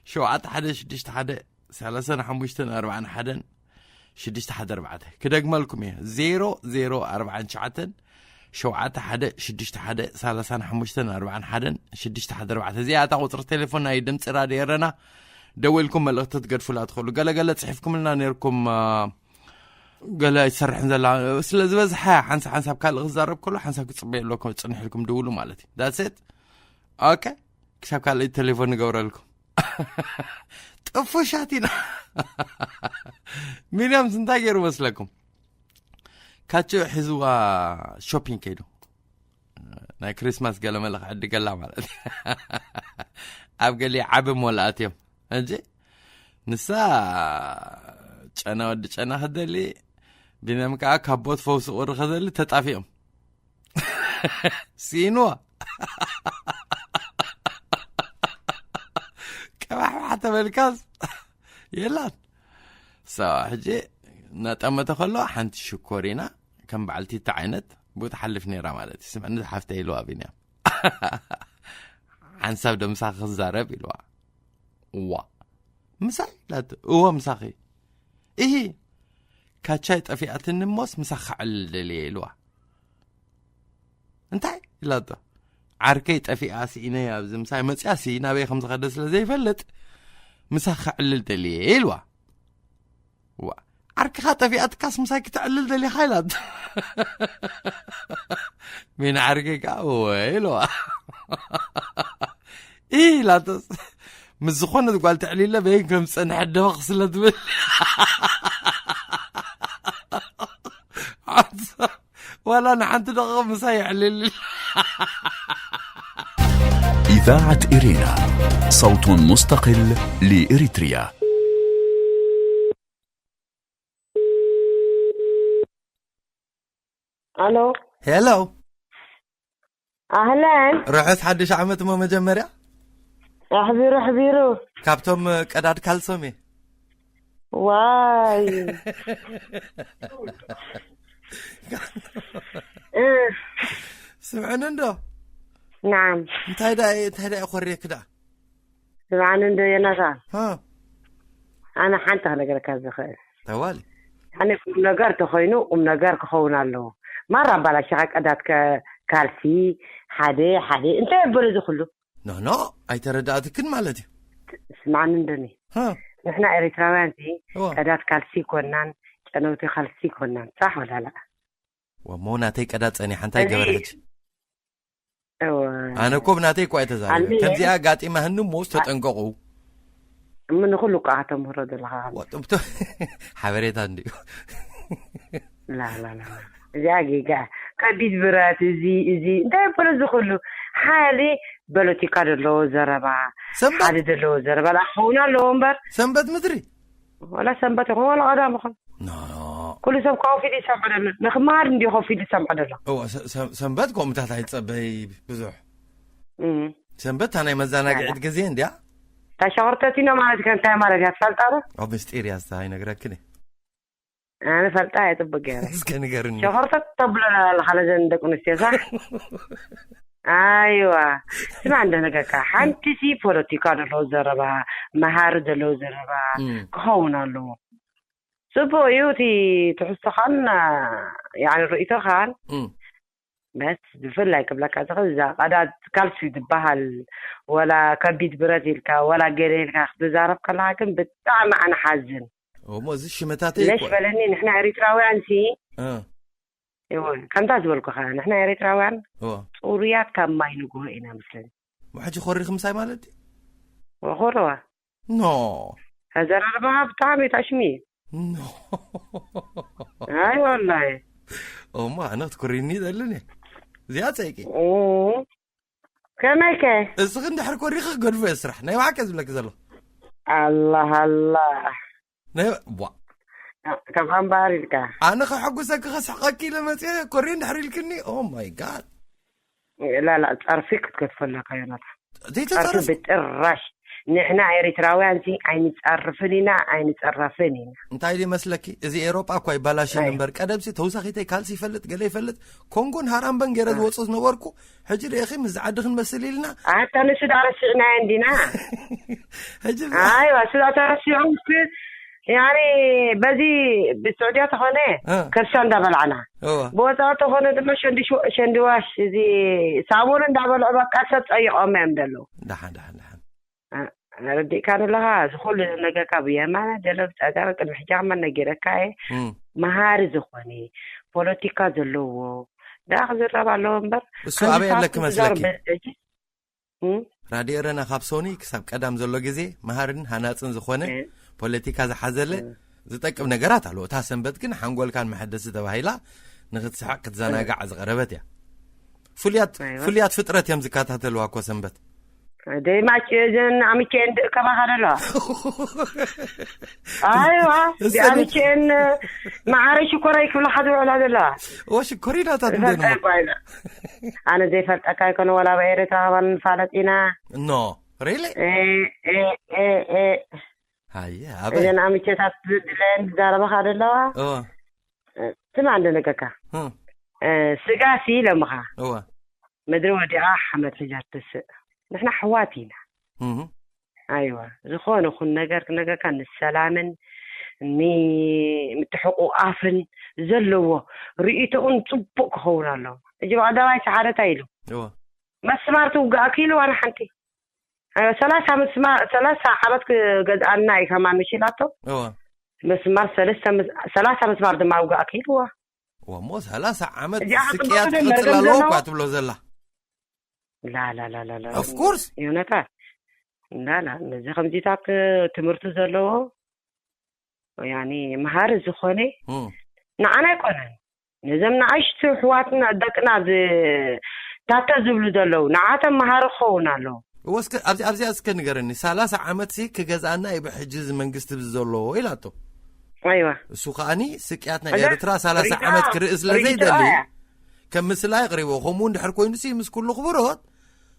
ሸውዓተ ሓደ ሽዱሽተ ሓደ ሰላሳን ሓሙሽተን ኣርባዓን ሓደን ሽዱሽተ ሓደ ኣርባዕተ። ክደግመልኩም እየ። ዜሮ ዜሮ ኣርባዓን ትሽዓተን ሸውዓተ ሓደ ሽዱሽተ ሓደ ሰላሳን ሓሙሽተን ኣርባዓን ሓደን ሽዱሽተ ሓደ ኣርባዕተ። እዚኣ እታ ቁፅሪ ቴሌፎን ናይ ድምፂ ራድዮ ኤረና። ደዊልኩም መልእኽቲ ትገድፉላ ትኽእሉ። ገለገለ ፅሒፍኩምልና ነይርኩም፣ አ፣ ገለ ኣይትሰርሕን ዘላ ስለ ዝበዝሓ ሓንሳብ ሓንሳብ ካልእ ክዛረብ ከሎ ሓንሳብ ክፅበየለኩም ፅንሕ ኢልኩም ድውሉ ማለት እዩ። ዳትሰት። ኦኬ፣ ክሳብ ካልእ ቴሌፎን ንገብረልኩም። ጥፉሻት ኢና። ሚልያምስ እንታይ ገይሩ መስለኩም? ካችኡ ሒዝዋ ሾፒንግ ከይዱ ናይ ክሪስማስ ገለ መለ ክዕድገላ ማለት እዩ። ኣብ ገሊ ዓቢ ሞል ኣትዮም እንጂ ንሳ ጨና ወዲ ጨና ክደሊ፣ ቢንያም ከዓ ካብ ቦት ፈውሲ ቁሪ ክደሊ ተጣፊኦም። ሲንዋ ቀባሕባሕ ተበልካስ የላን። ሳ ሕጂ እናጠመተ ከሎ ሓንቲ ሽኮሪና ከም በዓልቲ እታ ዓይነት ብኡ ትሓልፍ ነይራ ማለት እዩ። ስምዕኒ ዝሓፍተ ኢልዋ ቢንያም። ሓንሳብ ዶ ምሳኺ ክዛረብ ኢልዋ። ዋ ምሳይ ኢላቶ። እወ ምሳኺ። እሂ ካቻይ ጠፊኣትኒ እሞስ ምሳኺ ከዕልል ደልየ ኢልዋ። እንታይ ኢላቶ? ዓርከይ ጠፊኣ ስኢነያ ኣብዚ ምሳይ መፅያ ሲ ናበይ ከም ዝኸደ ስለ ዘይፈልጥ ምሳኺ ከዕልል ደልየ ኢልዋ። ዋ ዓርክኻ ጠፊኣትካስ ምሳይ ክተዕልል ደሊኻ ኢላቶ። ሚን ዓርከይ ከዓ እወ ኢልዋ። ኢ ኢላቶስ ምስ ዝኾነት ጓል ተዕሊለ በይን ከም ዝፀንሐ ደበኽ ስለ ትብል ዋላ ንሓንቲ ደቂቕ ምሳይ የዕልል። إذاعة إرينا، صوت مستقل لإريتريا. الو، ሄሎ اهلا. ርሑስ ሓድሽ ዓመት እሞ መጀመርያ احبيرو احبيرو. ካብቶም ቀዳድ ካልሶም እየ واي. إيه، ስምዕኒ እንዶ نعم. እንታይ ዳ እንታይ ዳ ኮርየክ ዳ سمعني እንዶ ዮናታን፣ ሃ ኣነ ሓንቲ ክነግረካ ዝኽእል፣ ተዋሊ ኣነ ቁም ነገር ተኾይኑ ቁም ነገር ክኸውን ኣለዎ። ማራ ኣባላሽኻ ቀዳት ከ ካልሲ ሓደ ሓደ እንታይ የበለ እዚ ኩሉ? ኖ ኖ ኣይተረዳእትክን ማለት እዩ ስማዕኒ እንደኒ፣ ሃ ንሕና ኤርትራውያን ሲ እዋ ቀዳት ካልሲ ኮናን ጨነውቲ ካልሲ ኮናን ሳሕ ወላላ ወሞ ናተይ ቀዳት ጸኒሓ እንታይ እዚ ገበረ ሕጂ እወ ኣነ እኮ ብናተይ እኮ ኣይተዛረበ ኣነ- ከምዚኣ ኣጋጢማ ህኑ ሞስ ተጠንቀቁ እሞ ንኹሉ እኮ ኣተምህሮ ዘለኻ ወጥምቶ ሓበሬታ እንድዩ ላላላ እዚኣ ጌጋ ከቢድ ብረት እዚ እዚ እንታይ በሎ እዚ ኩሉ ሓሊ ፖለቲካ ዘለዎ ዘረባ ሰንበት ሓደ ዘለዎ ዘረባ ላ ክኸውን ኣለዎ እምበር ሰንበት ምድሪ ዋላ ሰንበት ይኹን ዋላ ቀዳም ይኹን ኖ ኩሉ ሰብ ኮፍ ኢሉ ይሰምዖ ዘሎ ንክመሃር እንዲ ኮፍ ኢሉ ይሰምዖ ዘሎ እዋ ሰ- ሰ- ሰንበት ከምታት ኣይጸበይ ብዙሕ እም። ሰንበት እታ ናይ መዘናግዒት ግዜ እንድያ እታ ሸኾርተቲኖ ማለት ከ እንታይ ማለት እያ ትፈልጣ ዶ ኣብ ምስጢር እያ ዝታ ኣይነግረክን እየ ኣነ ፈልጣ እየ ጽቡቅ ገይረ እስከ ንገርኒ ሸኾርተት ተብሎ ኣለኻ ነዘን ደቂ ኣንስትዮ ሳ ኣይዋ፣ ስማ እንደ ነገርካ ሓንቲ ሲ ፖለቲካ ዘለዎ ዘረባ፣ መሃሪ ዘለዎ ዘረባ እም። ክኸውን ኣለዎ። ጽቡቅ እዩ እቲ ትሕዝቶኻን ያኒ ርእይቶኻን እም። በስ ብፍላይ ክብለካ ዝኽእል እዛ ቀዳድ ካልሲ ዝበሃል ወላ ከቢድ ብረት ኢልካ ወላ ገለ ኢልካ ክትዛረብ ከለካ ግን ብጣዕሚ ኣነ ሓዝን እሞ እዚ ሽመታተይ ለሽ እኮ በለኒ። ንሕና ኤሪትራውያን ሲ እ፣ ከምታ ዝበልኩኻ ንሕና ኤሪትራውያን እዎ። ጽሩያት ካብ ማይ ንግሆ ኢና መስለኒ። ሕጂ ኮሪኽ ምሳይ ማለት ድዩ? ወኾረዋ ኖ ኣዘራርባኻ ብጣዕሚ ታሽሚ እዩ። ኖ ኣይ ወላሂ እሞ ኣነ ክትኩሪኒ ዘለኒ እዚኣ ፀይቂ እ፣ ከመይ ከ እስኺ እንድሕር ኮሪኺ ክገድፎ እየ ስራሕ ናይ ባሓቂ ዝብለኪ ዘሎ ኣላ ኣላ ናይ ዋ ከም ኣምባር ኢልካ ኣነ ከሐጉሰኪ ከስሕቀኪ ኢለ መፅየ ኮሪ እንድሕር ኢልክኒ ኦ ማይ ጋድ ላላ ጸርፊ ክትገድፎ ኣለካ ዮናታ ጸርፊ ዘይተፀርፍ ብጭራሽ ንሕና ኤሪትራውያን ሲ ኣይንጸርፍን ኢና ኣይንጸረፍን ኢና እንታይ ድዩ መስለኪ እዚ ኤሮጳ እኳ ይባላሽን ኣይ። እምበር ቀደምሲ ተውሳኺተይ ካልሲ ይፈልጥ ገለ ይፈልጥ ኮንጎን ሃራምበን ገይረ ኣይ። ዝወፅኦ ዝነበርኩ ሕጂ ርኢኺ ምስ ዝዓዲ ክንመስል ኢልና ኣታ ንሱ ዳ ረሲዕናዮ እንዲና ሕጂ ኣይዋ እሱ ዳ ተረሲዑ ምስ ያኒ በዚ ብስዑድያ ተኾነ እ። ከርሻ እንዳበላዕና እወ ብወፃኢ ተኾነ ድማ ሸንዲሽ- ሸንዲዋሽ እዚ ሳሙን እንዳበልዑ በቃ ሰብ ፀይቆም እዮም ዘለዉ ደሓን ደሓን ደሓን ረዲእካ ዘለኻ እዚ ኩሉ ነገርካ ብየማነ ገለ ብፀጋም ቅድሚ ሕጂ ከማ ነጊረካ እየ እም። መሃሪ ዝኾነ ፖለቲካ ዘለዎ ደኣ ክዝረብ ኣለዎ እምበር እሱ ከምዚ ኣበይ ሰዓት ኣለኪ ምዝዛር መስለኪ? በ- ሕጂ፣ እም? ራድዮ ኤረና ካብ ሶኒ ክሳብ ቀዳም ዘሎ ግዜ መሃርን ሃናፅን ዝኾነ እ። ፖለቲካ ዝሓዘለ እ። ዝጠቅም ነገራት ኣለዎ እታ ሰንበት ግን ሓንጎልካን መሐደሲ ተባሂላ ንክትስሕቅ ክትዘናጋዕ ዝቀረበት እያ ፍሉያት ኣይዋ። ፍሉያት ፍጥረት እዮም ዝከታተልዋ እኮ ሰንበት ደይማች እዘን ኣምቼን ድእከባኻ ደለዋ ኣይዋ እሰ- ኣምቼን ማዓረ ሽኮራይ ክብላኻ ዝውዕላ ዘለዋ እወ ሽኮሪናታት እንደ ፈልጠ እኳ ኢለ ኣነ ዘይፈልጠካ ይኮነ ወላ ብኤረትራ ከማን ንፋለጥ ኢና ኖ ሪሊ እ፣ እ፣ እ፣ እ። ሃየ ኣበይ እዘን ኣምቼታት ዝድለየን ዝዛረበኻ ዘለዋ እወ ስማ እንደ ነገርካ እም፣ እ፣ ስጋ ሲ ኢሎምኻ እወ ምድሪ ወዲቓ ሓመድ ሒዛ ትስእ ንሕና ኣሕዋት ኢና እም፣ ኣይዋ ዝኾነ ኩን ነገር ክነገርካ ንሰላምን ንምትሕቁቃፍን ዘለዎ ርእይቶኡን ፅቡቅ ክኸውን ኣለዎ ሕጂ ብቀዳማይ ሰዓረታ ኢሉ እወ መስማር ትውጋእ ክኢልዋ ንሓንቲ ኣይዋ ሰላሳ መስማር ሰላሳ ዓመት ክገዝኣና እዩ ከማን ምሽ ኢላቶ እወ መስማር ሰለስተ ምስ- ሰላሳ መስማር ድማ ውጋእ ክኢልዋ ወሞ ሰላሳ ዓመት እዚኣ ስቅያት ክትብሎ ትቅፅል መርገም ኣለዎ ዘለዋ? እኳ ትብሎ ዘላ ላላላላላ Of course. ዮነታ ላላ ነዚ ከምዚታት ትምህርቲ ዘለዎ ያኒ መሃሪ ዝኾነ እም፣ ንዓና ኣይኮነን ነዞም ንኣሽቱ ኣሕዋትና ደቅና ዝ- ታተ ዝብሉ ዘለዉ ንዓቶም መሃሪ ክኸውን ኣለዎ እወ እስከ ኣብዚ ኣብዚኣ እስከ ንገረኒ ሰላሳ ዓመት ሲ ክገዝኣና እዩ ብሕጂ እዚ መንግስቲ ብዚ ዘለዎ ኢላቶ ኣይዋ እሱ ከዓኒ ስቅያት ናይ እዛ ኤርትራ ሰላሳ ሪታ- ዓመት ክርኢ ስለ ሪታ ዘይደሊ እያ። ከም ምስላ የቕሪቦ ከምኡ እንድሕር ኮይኑ ሲ ምስ ኩሉ ክብሮት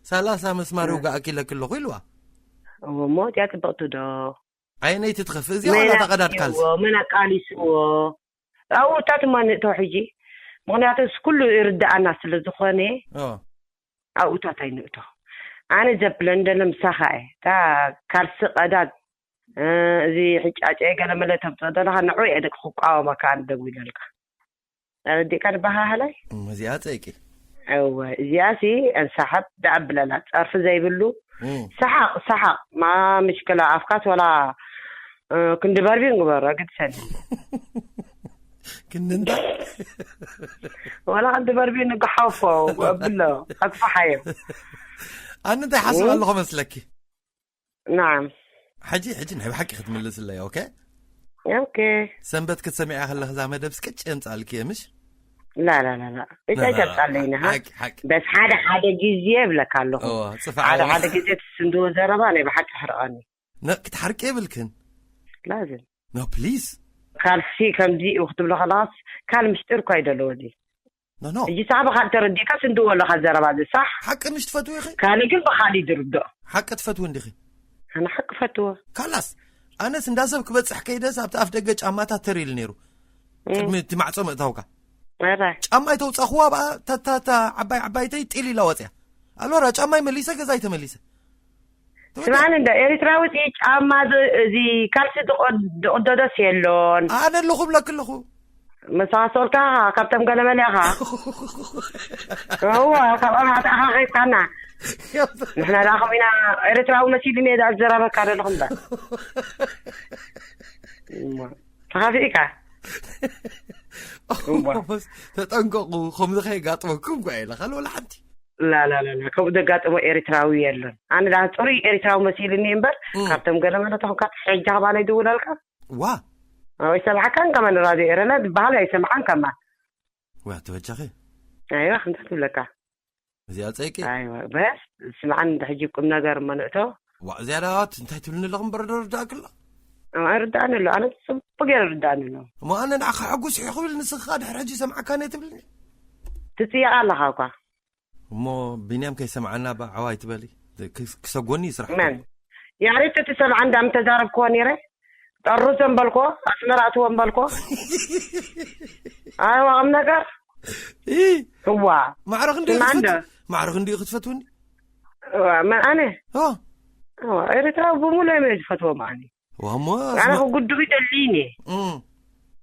ሰላሳ መስማር ይውጋኣኪ ኢለኪ ኣለኹ ኢልዋ እሞ እዚኣ ፅብቕቲ ዶ ዓይነይቲ ትኸፍእ እዚኣ ዋላ እታ ቀዳድ ካልሲ መን ኣቃሊስዎ ኣብኡታት እማ ንእቶ ሕጂ ምክንያቱ ስ ኩሉ ይርድኣና ስለ ዝኾነ ኦ፣ ኣብኡታት ኣይንእቶ ኣነ ዘብለን ደለ ምሳኻ እየ እታ ካልሲ ቀዳድ እ፣ እዚ ሕጫጨ ገለመለ ተምፅኦ ዘለካ ንዑ እየ ደቂ ክቃወመካ ኣነ ደው ኢለልካ ረዲእካ ንበሃሃላይ እም፣ እዚኣ ፀይቂ እወ እዚኣ ሲ እንሳሓብ ደኣብለላ ፀርፊ ዘይብሉ እም፣ ሰሓቕ ሰሓቕ ማ ምሽክላ ኣፍካስ ወላ እ፣ ክንዲ በርቢ ንግበሮ ግድሰኒ ክንዲ እንታይ ወላ ክንዲ በርቢ ንግሓፎ ብሎ ኣግፋሓዮ ኣነ እንታይ ሓስብ ኣለኹ መስለኪ ናዓም ሕጂ ሕጂ ናይ ብሓቂ ክትምልስለይ ኦኬ ኦኬ ሰንበት ክትሰሚዐ ከለኺ እዛ መደብ ስቅጭ የምፃልኪ እየ ምሽ ላላላላ እንታይ ተብፃለይና ሃ ሓቂ ሓቂ በስ ሓደ ሓደ ግዜ እብለካ ኣለኹ እወ፣ ፅፋዕ ሓደ እወ። ሓደ ግዜ ትስንድዎ ዘረባ ናይ ብሓቂ ሕርቐኒ ነ- ክትሓርቂ የብልክን ላዝም ኖ ፕሊዝ ካልሲ ከምዚ እዩ ክትብሎ ከለካስ ካል ምስጢር እኳ ይደለዎ እዚ ኖ ኖ ሕጂ ሳዕቢ ካብ ተረዲእካ ስንድዎ ኣለካ ዘረባ እዚ ሳሕ ሓቂ ምሽ ትፈትው ኢኺ ካልእ ግን ብካሊእ ዝርድኦ ሓቂ ትፈትው እንዲኺ ኣነ ሓቂ ፈትዎ ካላስ ኣነስ እንዳ ሰብ ክበፅሕ ከይደስ ኣብቲ ኣፍ ደገ ጫማታት ተር ኢሉ ነይሩ እም፣ ቅድሚ እቲ ማዕፆ ምእታውካ ኧረ፣ ጫማ ይተውፃኽዋ ብኣ ተታታ ዓባይ ዓባይተይ ጢል ኢላ ወፅያ ኣልወራ ጫማይ መሊሰ ገዛይ ተመሊሰ። ስማን እንደ ኤሪትራዊ እቲ ጫማ ዝ- እዚ ካልሲ ዝቆ- ዝቕደዶስ የሎን። ኣነ ኣለኹ ብለክ ኣለኹ። መሳሶልካ ካብቶም ገለመለ ኢኻ። እዋ ካብ ኣባዕጣኻ ከይድካና። ንሕና ደኣ ከምኢና ኤሪትራዊ መሲሉ እየ ደኣ ዝዘራበካ ዘለኹ እምበር። እሞ ተኻፊእካ። እዋ። ተጠንቀቑ፣ ከምዚ ከየጋጥመኩም እኳ ኢለ ካልእ ወላ ሓንቲ። ላላላላ ከምኡ ዘጋጥሞ ኤሪትራዊ የለን። ኣነ ደኣ ፅሩይ ኤሪትራዊ መሲሉኒ እምበር እም። ካብቶም ገለመለ ተኾንካ ሕጂ ኸባና ይድውለልካ። ዋ ኣይሰምዓካን ከማን ራድዮ ኤረና ዝበሃል ኣይሰምዓን ከማን። ዋ ተበጃኺ ኣይዋ ከምታ ትብለካ። እዚኣ ፀይቂ ኣይዋ በስ ስምዓን እንደ ሕጂ ቁም ነገር እሞ ንእቶ። ዋ እዚኣ ዳት እንታይ ትብልኒ ኣለኹ እምበር ዶ ርዳእክ ኣሎ። ርዳእኒ ኣሎ ኣነ ፅቡቅ ገይረ ርዳእኒ ኣሎ። እሞ ኣነ ንዓኻ ሕጉስ ኢኹ ክብል ንስኻ ድሕሪ ሕጂ ሰምዓካ ነ ትብልኒ። ትፅየቕ ኣለኻ እኳ። እሞ ቢንያም ከይሰምዓና ብዓዋ ኣይትበሊ። ክሰጎኒ ይስራሕ። መን ያሬት እቲ ሰብዓ እንዳም ተዛረብክዎ ነይረ። ጠርዞ እምበልኮ ኣስመራ እትዎ እምበልኮ። ኣይዋ ቁም ነገር። እ እዋ ማዕረ ክንዲ ስምዓ እንዶ። ማዕረ ክንዲ ክትፈትውኒ። እዋ፣ መን ኣነ ኦ እዋ፣ ኤርትራዊ ብምሉእ እዮም ዝፈትዎም ኣኒ። ዋሞ ኣነ ክጉድኡ ይደልይን እየ። እም።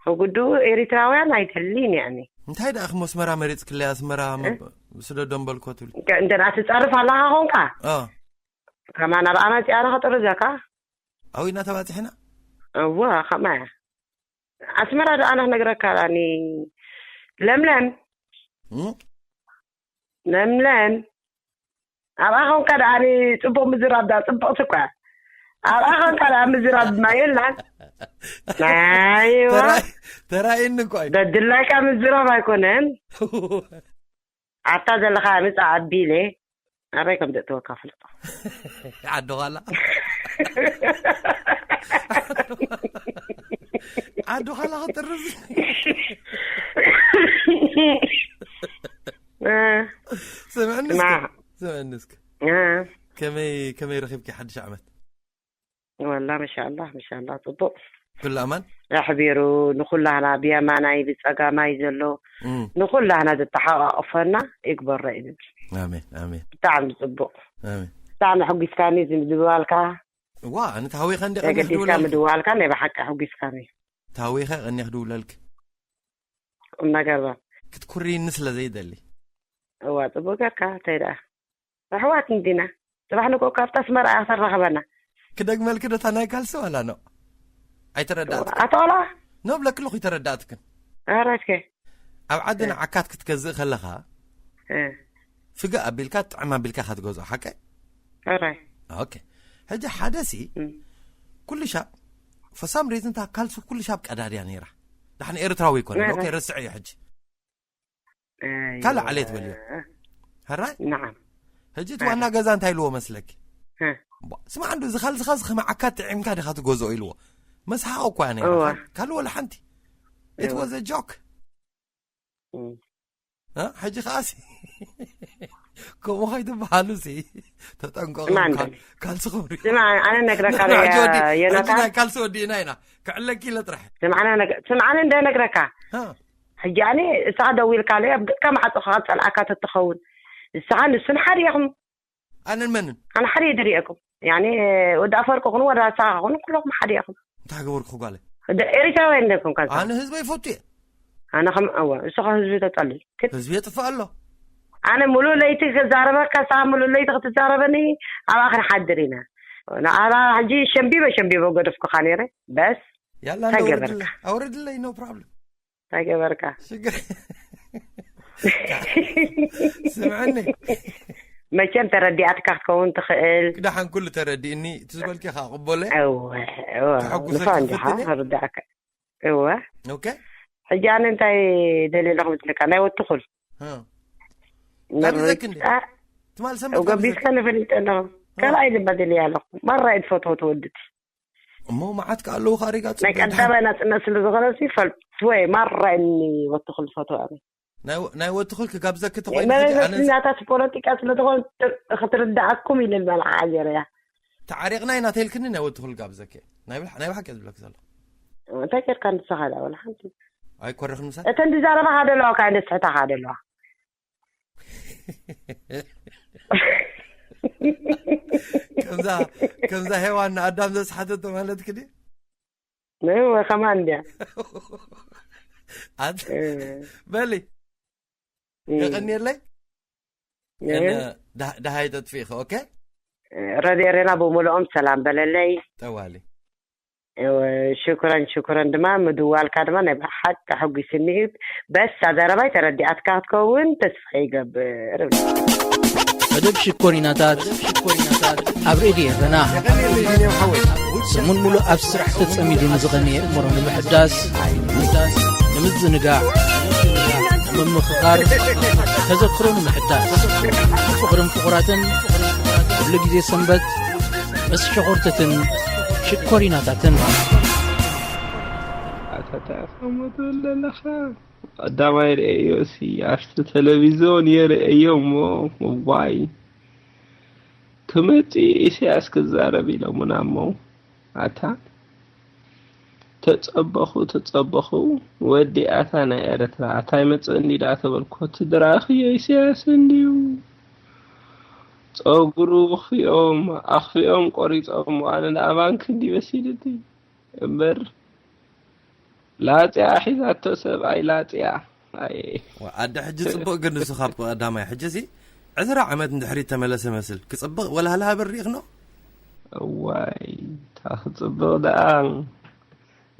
ክጉድኡ ኤርትራውያን ኣይደልይን እየ ኣኒ። እንታይ ደኣ ክሞ ኣስመራ መሪጽ ክለይ ኣስመራ እ? ስደዶ እምበልኮ ትብሊ። እንተ ደኣ ትጸርፍ ኣለኻ ኾንካ ኦ ከማን ኣብ ኣመጺኣ ዶ ከጥርዘካ? ኣው ኢና ተባጺሕና። እዋ ከማያ ኣስመራ ደኣ ኣነ ክነግረካ ኣኒ። ለምለም እም? ለምለም ኣብኣ ኾንካ ደኣ ኣኒ። ጽቡቕ ምዝራብ ደኣ ጽቡቕቲ እኳ ኣብኣ ኾንካ ደኣ ምዝራብ ድማ የላን። ናይዋ ተራይ- ተራይኒ እኮ እዩ። በድላይካ ምዝራብ ኣይኮነን። ኣታ ዘለኻ ምጻ ኣቢለ ኣበይ ከም ዘእትወካ ፍለጦ። ዓዲ ኋላ ዓዲ ኋላ ክጥርዝ። እ፣ ስምዕኒ ስማ እስኪ ስምዕኒ እስኪ እ፣ ከመይ ከመይ ረኺብኪ ሓድሽ ዓመት? ወላ መሻላ መሻላ ጽቡቅ ኩሉ ኣማን። ኣሕቢሩ ንኩላህና ብየማናይ ብጸጋማይ ዘሎ እም፣ ንኩላህና ዘተሓቃቅፈና ይግበሮ እዩ ዝብል። ኣሜን ኣሜን ብጣዕሚ ጽቡቅ ኣሜን። ብጣዕሚ ሕጒስካኒ ዝምዝብባልካ ዋ ኣነ ተሃዊኸ እንዲ ተገዲስካ ቀኒሕ ምድዋልካ ናይ ብሓቂ ሕጒስካኒ። ተሃዊኸ ቀኒሕ ድውለልክ። ቁም ነገር ባ ክትኩሪኒ ስለ ዘይደሊ። እዋ ጽቡቅ ገርካ እንታይ ደኣ ኣሕዋት እንዲና። ጽባሕ ንግሆ ካብታ ኣስመራ እያ ተራኸበና። ክደግመልክ ዶ እታ ናይ ካልሲ ዋላ ኖ? ኣይተረዳእትክን። ኣቶ ቆልዓ ኖ ብለክልኹ ይተረዳእትክን። ኣራትከ ኣብ ዓዲ ንዓካት ክትገዝእ ከለኻ እ፣ ፍግእ ኣቢልካ ጥዕም ኣቢልካ ኢኻ ትገዝኦ ሓቀ? ኣራይ ኦኬ። ሕጂ ሓደ ሲ እም። ኩሉ ሻብ for some reason እታ ካልሲ ኩሉ ሻብ ቀዳድያ ነይራ። ዳሕን ኤርትራዊ ይኮነ ነይራ። ነይራ። ኦኬ ረስዐ ሕጂ ኣይ፣ ካልእ ዓሌት በልዮ። ሕራይ ነዓም ሕጂ እቲ ዋና ገዛ እንታይ ኢልዎ መስለኪ? እ፣ ቧ፣ ስማዕ እንዶ እዚ ካልስኻ እዚ ከመዓካ ጥዒምካ ዲኻ ትገዝኦ ኢልዎ። መስሓቕ እኳ ነይራ። እወ። ካልእ ወላ ሓንቲ። It እወ። Was a joke። እም። እ? ሕጂ ከኣሲ ከምኡ ከይትበሃሉ ሲ ተጠንቀቑ። ስማዕ እንዶ። ካል- ካልሲ ክብሪ ስማ ኣነ ነግረካ ንሕና ሕጂ ወዲ- ሕጂ ዮናታን ናይ ካልሲ ወዲእና ኢና። ክዕለኪ ኢለ ጥራሕ። ስምዓና ነግ- ስምዓኒ እንደ ነግረካ እ። ሕጂ ኣነ እሳ ደዊልካ ለይ ኣብ ገጽካ ማዕጾ ክጸልኣካ ተትኸውን ንስኻ ንሱን ሓደ ኢኹም። ኣነን መንን? ኣነ ሓደ ድሪኤኩም ያኔ ወዲ ኣፈርቂ ኩኑ ወዲ ኣሳኻ ኩኑ ኩለኹም ሓደ ኢኹም። እንታይ ገበርኩ ጓለ? ደ- ኤሪትራውያን ደኩም ካልካ ኣነ ህዝበይ ይፈቱ እየ። ኣነ ከም እወ እሱ ከ ህዝቢ ተጸሊ ክት ህዝቢ የጥፍእ ኣሎ። ኣነ ሙሉ ለይቲ ክዛረበካ ሳ ሙሉ ለይቲ ክትዛረበኒ ኣብኣ ክንሓድር ኢና። ንኣላ ሕጂ ሸምቢበ ሸምቢበ ገደፍኩኻ ነይረ። በስ ያላ እንታይ እንደ ገበርካ? ኣውርድለይ፣ ኣውርድለይ no problem። እንታይ ገበርካ? ሽግር ስምዕኒ መቸም ተረዲኣትካ ክትከውን ትኽእል። ክዳሓን ኩሉ ተረዲእኒ እቲ ዝበልኪ ከዓ ቅበለ። እወ እወ ተሐጉሰልካ ንፋ እንዲኻ ፈትኒ? ክርዳእካ እወ። ኦኬ ሕጂ ኣነ እንታይ ደልየ ኣለኹ ምስልካ ናይ ወትኹል እ። ጋቢዘክ እንዴ? ትማል ሰንበት ገቢዝካ ንፈልጥ ኣለኹ። ካልኣይ ድማ ደልየ ኣለኹ። ማራ እየ ዝፈትዎ ትወድት እሞ መዓት ከ ኣለዉ ካሪጋ ናይ ቀዳማይ ናፅነት ስለ ዝኾነ ሲ ፈልትወ ማራ እኒ ወትኹል ዝፈትወ ኣነ ናይ ወትኹል ክጋብዘኪ ተኮይነ መለስ ሕጂ ኣነ ናታት ፖለቲካ ስለ ዝኾነ ክትርዳእኩም ኢለ ዝበልዓ ገይረያ ተዓሪቕና ኢና ተልክኒ ናይ ወትኹል ጋብዘኪ ናይ ብሓ- ናይ ብሓቂ እየ ዝብለኪ ዘሎ እንታይ ጌርካ ንስኻ ዳ ወላ ሓንቲ ኣይኮረኽን ምሳይ እተን ዝዛረባኻ ዘለዋ ካይ ንስሕታኻ ዘለዋ ከምዛ ከምዛ ሄዋን ንኣዳም ዘስሓተቶ ማለት ክዲ ከማን እንድያ። በሊ የቐኒየለይ። ደሃይ ተጥፊእኸ። ኦኬ፣ ረድዮ ሬና ብምልኦም ሰላም በለለይ። ጠዋሊ ሽኩረን ሽኩረን ድማ ምድዋልካ ድማ ናይ ብሓቂ ኣሐጒስኒ እዩ። በስ ኣዛረባይ ተረዲኣትካ ክትከውን ተስፋ ይገብር። መደብ ሽኮሪናታት ኣብ ሬድዮ ኤረና። ሰሙን ሙሉእ ኣብ ስራሕ ተጸሚዱ ንዝቐነየ እምሮ ንምሕዳስ፣ ንምዝንጋዕ፣ ንምምኽኻር፣ ተዘክሮ ንምሕዳስ፣ ፍቕርን ፍቑራትን ኩሉ ግዜ ሰንበት ምስ ሸኾርተትን ሽኮሪናታትን። ኣታታ ያስቀመጡ ኣለኻ ቀዳማይ ርእዮ ሲ ኣብቲ ቴሌቪዝዮን የርእዮ እሞ ዋይ ክመጺ ኢሳያስ ክዛረብ ኢሎሙና እሞ ኣታ ተጸበኹ ተጸበኹ ወዲ ኣታ ናይ ኤረትራ ኣታይ መጽእ እንዲ ደኣ ተበልኩ እቲ ድራኽዮ ኢሳያስ እንድዩ ጸጉሩ ኽፊኦም ኣኽፊኦም ቆሪጾም ኣነ ንኣባንክ እንዲ መሲልኒ እምበር ላጽያ ሒዛቶ ሰብኣይ ላጽያ ኣይ ኣደ ሕጂ ጽቡቕ ግን ንሱ ካብ ቀዳማይ ሕጂ ሲ ዕስራ ዓመት ንድሕሪት ተመለሰ መስል ክጽብቕ ወላ ሃልሃ በሪእኽኖ እዋይ ታኽጽብቕ ደኣ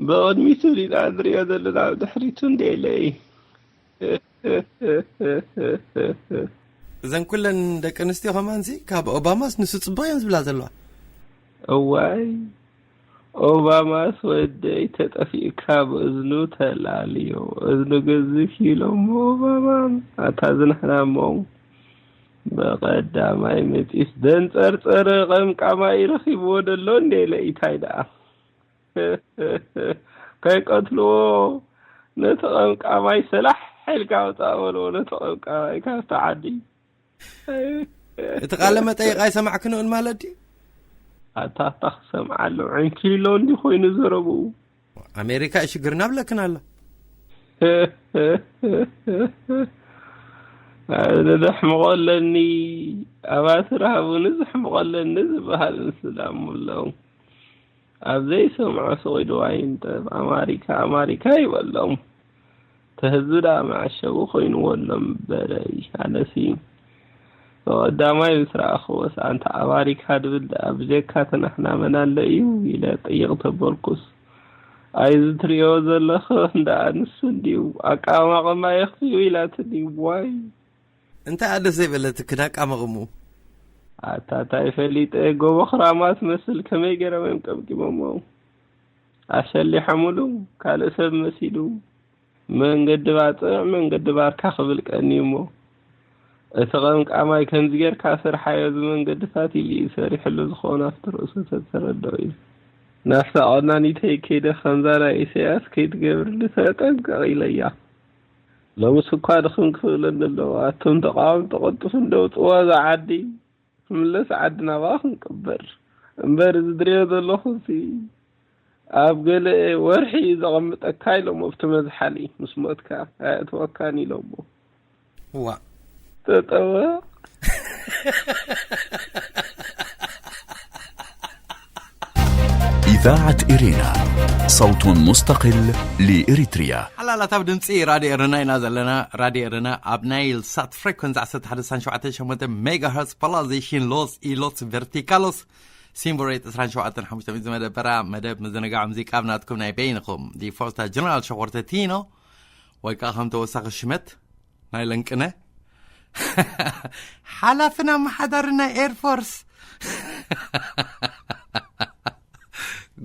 ብቕድሚቱ ዲና ንሪኦ ዘለና ድሕሪቱ እንዴለይ እዘን ኩለን ደቂ ኣንስትዮ ከማንሲ ካብ ኦባማስ ንሱ ጽቡቕ እዮም ዝብላ ዘለዋ እዋይ ኦባማስ ወደይ ተጠፊእካ ብእዝኑ ተላልዮ እዝኑ ገዝፍ ኢሎሞ ኦባማ ኣታ ዝንሕና እሞ ብቐዳማይ መጺስ ደንጸርጸረ ቀምቃማይ ረኺብዎ ደሎ እንዴ ለኢታይ ደኣ ከይቀትልዎ ነቲ ቀምቃማይ ሰላሕ ኢልካ ኣውፅኣ በልዎ ነቲ ቀምቃማይ ካብቲ ዓዲ እቲ ቃለ መጠይቕ ኣይሰማዕክንኡን ማለት ድዩ ኣታ ኣታ ክሰምዓ ኣለዉ ዕንኪሎ እንዲ ኮይኑ ዘረብኡ ኣሜሪካ እዩ ሽግርና ብለክን ኣሎ ዘሕምቖለኒ ኣባቲ ረሃቡኒ ዘሕምቖለኒ ዝበሃል እንስላሙ ኣለዉ ኣብ ዘይሰምዖ ስቕ ኢሉ ኣይንጠፍ ኣማሪካ ኣማሪካ ይበሎም ተህዝቢ ደኣ መዐሸዊ ኮይንዎ ኣሎ ምበለይ ኣነሲ ብቐዳማይ ምስ ረኣኽዎስ ኣንታ ኣባሪካ ድብል ደኣ ብጀካ ተናሕና መን ኣሎ እዩ ኢለ ጠይቕ ተበልኩስ ኣይዚ ትሪኦ ዘለኽ ደኣ ንሱ እንድዩ ኣቃማቕማ የኽፍዩ ኢላትኒ ዋይ እንታይ ኣደ ዘይበለትክን ኣቃማቕምኡ ኣታ ታይ ፈሊጠ ጎቦ ክራማ ትመስል ከመይ ገይሮም እዮም ቀምቂሞሞ ኣሸሊሖምሉ ካልእ ሰብ መሲሉ መንገዲ ባፅዕ መንገዲ ባርካ ክብል ቀንዩ እሞ እቲ ቀምቃማይ ከምዚ ጌርካ ስርሓዮ እዚ መንገድታት ኢሉ እዩ ሰሪሕሉ ዝኸውን ኣብቲ ርእሱ ተተረድኦ እዩ ናሳ ቀናኒተይ ከይደ ከምዛ ናይ ኢሳያስ ከይትገብርኒ ተጠንቀቕ ኢለያ ሎምስ እኳ ድኽም ክብለኒ ኣለዎ ኣቶም ተቃወምቲ ቅልጡፍ እንደውፅዋ እዛ ዓዲ ክምለስ ዓዲ ናብኣ ክንቅበር እምበር እዚ ዝሪኦ ዘለኹ ሲ ኣብ ገለ ወርሒ እዩ ዘቐምጠካ ኢሎሞ ኣብቲ መዝሓሊ ምስ ሞትካ ኣየእትወካን ኢሎሞ ዋ ጠጠወ إذاعة إرينا، صوت مستقل لإريتريا. ሓላላት ኣብ ድምፂ ራድዮ ኤረና ኢና ዘለና ራድዮ ኤረና ኣብ ናይል ሳት ፍሬኮንስ ዓሰርተ ሓደ ስሳን ሸውዓተ ሸሞንተ ሜጋሃርስ ፖላሪዜሽን ሎስ ኢሎስ ቨርቲካሎስ ሲምቦሬት ዕስራን ሸውዓተን ሓሙሽተ ዝመደበራ መደብ ምዝንጋዕ ሙዚቃ ኣብ ናትኩም ናይ በይንኹም ዲፎልታ ጀነራል ሸኾርተ ቲኖ ወይ ከዓ ከም ተወሳኺ ሽመት ናይ ለንቅነ ሓላፍን ኣመሓዳሪ ናይ ኤርፎርስ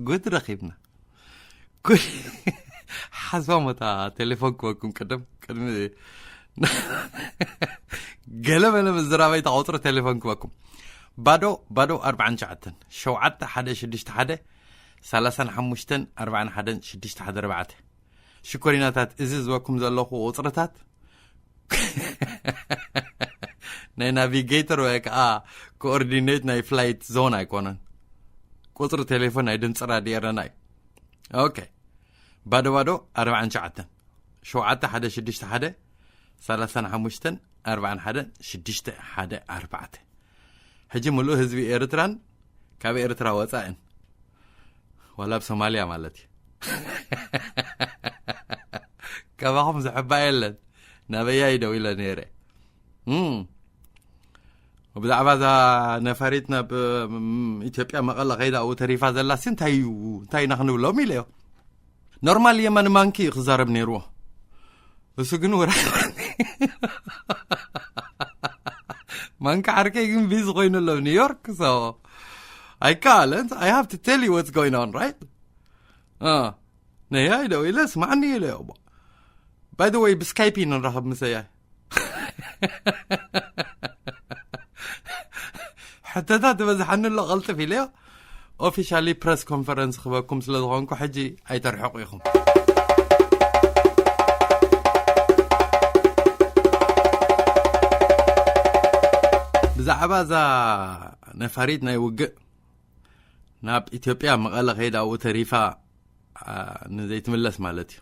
ጉድ ረኺብና ጉድ ሓስባ ሞታ ቴሌፎን ክበኩም ቅድም ቅድሚ ገለ መለ ምዝራበይ ተቆፅሩ ቴሌፎን ክበኩም ባዶ ባዶ ኣርባዓን ትሽዓተን ሸውዓተ ሓደ ሽዱሽተ ሓደ ሰላሳን ሓሙሽተን ኣርባዓን ሓደን ሽዱሽተ ሓደ ኣርባዕተ ሽኮሪናታት እዚ ዝበኩም ዘለኹ ቁፅርታት ናይ ናቪጌተር ወይ ከዓ ኮኦርዲኔት ናይ ፍላይት ዞን ኣይኮነን ቁፅሪ ቴሌፎን ናይ ድምፂ ራድዮ ኤረና እዩ ኦኬ ባዶ ባዶ ኣርባዓን ትሽዓተን ሸውዓተ ሓደ ሽዱሽተ ሓደ ሰላሳን ሓሙሽተን ኣርባዓን ሓደን ሽዱሽተ ሓደ ኣርባዕተ። ሕጂ ምሉእ ህዝቢ ኤርትራን ካብ ኤርትራ ወጻእን፣ ዋላ ኣብ ሶማልያ ማለት እዩ። ካባኹም ዝሕባእ የለን። ናበያይ ደው ኢለ ነይረ። እም። ብዛዕባ እዛ ነፋሪት ናብ፣ እም፣ ኢትዮጵያ መቐለ ከይዳ ኣብኡ ተሪፋ ዘላሲ እንታይ እዩ፣ እንታይ ኢና ክንብሎም ኢለዮ። ኖርማል የማን ማንኪ እዩ ክዛረብ ነይርዎ። እሱ ግን ወረ ማንካ ዓርከይ ግን ቢዚ ኮይኑ ኣሎ ኣብ ኒውዮርክ። So ኣይከኣለን። I have to tell you what's going on, right? ነያይ ደው ኢለ ስማዕኒ ኢለ እቦ። By the way ብስካይፕ ንራኸብ ምሰያይ። ሕተታት ዝበዝሓኒ ኣሎ ቀልጥፍ ኢለዮ። ኦፊሻሊ ፕረስ ኮንፈረንስ ክበኩም ስለ ዝኾንኩ ሕጂ ኣይተርሕቑ ኢኹም። ብዛዕባ እዛ ነፋሪት ናይ ውግእ ናብ ኢትዮጵያ መቐለ ከይዳ ኣብኡ ተሪፋ፣ ኣ፣ ንዘይትምለስ ማለት እዩ።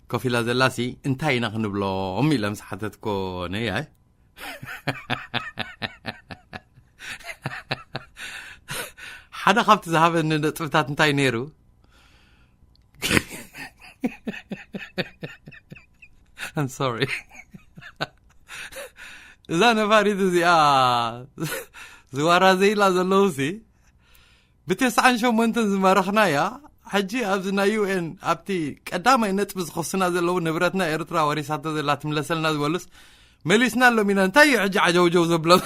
ኮፍ ኢላ ዘላሲ እንታይ ኢና ክንብሎም ኢለ ምስ ሓተትኮ ነያይ። ሓደ ካብቲ ዝሃበኒ ነጥብታት እንታይ ነይሩ? I'm sorry። እዛ ነፋሪት እዚኣ ዝዋራ ዘይላ ዘለውሲ ብተስዓን ሸሞንተን ዝመረኽናያ፣ ሕጂ ኣብዚ ናይ ዩ ኤን ኣብቲ ቀዳማይ ነጥቢ ዝኸሱና ዘለዉ ንብረትና ኤርትራ ወሪሳቶ ዘላ ትምለሰልና ዝበሉስ መሊስና ኣሎም ኢና። እንታይ እዩ ሕጂ ዓጀውጀው ዘብሎም?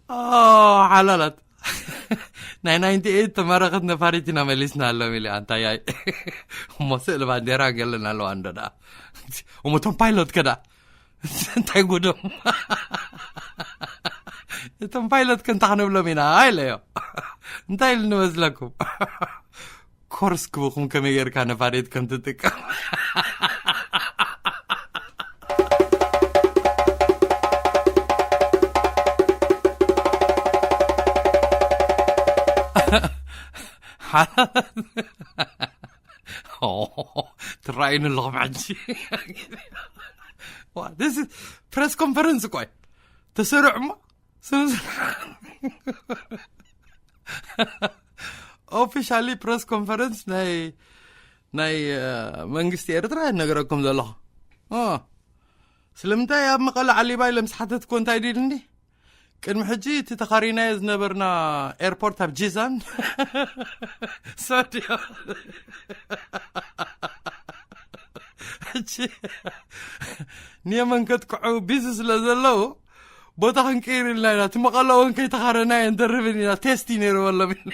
ኦ፣ ሓላላት። ናይ ናይንቲ ኤይት ተመረኸት ነፋሪት ኢና መሊስና ኣሎም ኢለ። ኣንታያይ። እሞ ስእሊ ባንዴራ ገለን ኣለዋ እንዶ ደኣ። እሞ እቶም ፓይሎት ከ ደኣ? እንታይ ጉዶም? እቶም ፓይሎት ከ እንታይ ክንብሎም ኢና? ኢለዮ። እንታይ ኢሉ ንመስለኩም? ኮርስ ክብኹም ከመይ ጌርካ ነፋሪት ከም ትጥቀም። ሓ-፣ ኦ፣ ትረኣዩኒ ኣለኹም ሕጂ። ዋ፣ this is ፕረስ ኮንፈረንስ እኮ እዩ። ተሰሪዑ እሞ ስም-፣ ኦፊሻሊ ፕረስ ኮንፈረንስ ናይ፣ ናይ፣ እ፣ መንግስቲ ኤርትራ እየ ዝነገረኩም ዘለኹ። እ፣ ስለምንታይ ኣብ መቐለ ዓሊባ ኢለ ምስ ሓተትኩ እንታይ ድዩ ኢሉኒ? ቅድሚ ሕጂ እቲ ተኻሪናዮ ዝነበርና ኤርፖርት ኣብ ጂዛን ሰድዮ። ሕጂ ንየመን ከጥቅዑ ቢዚ ስለ ዘለዉ ቦታ ክንቅይር ኢልና ኢና። እቲ መቐለ እውን ከይተኻረናዮ ንደርብን ኢና። ቴስቲ ነይርዎ ኣሎም ኢልና።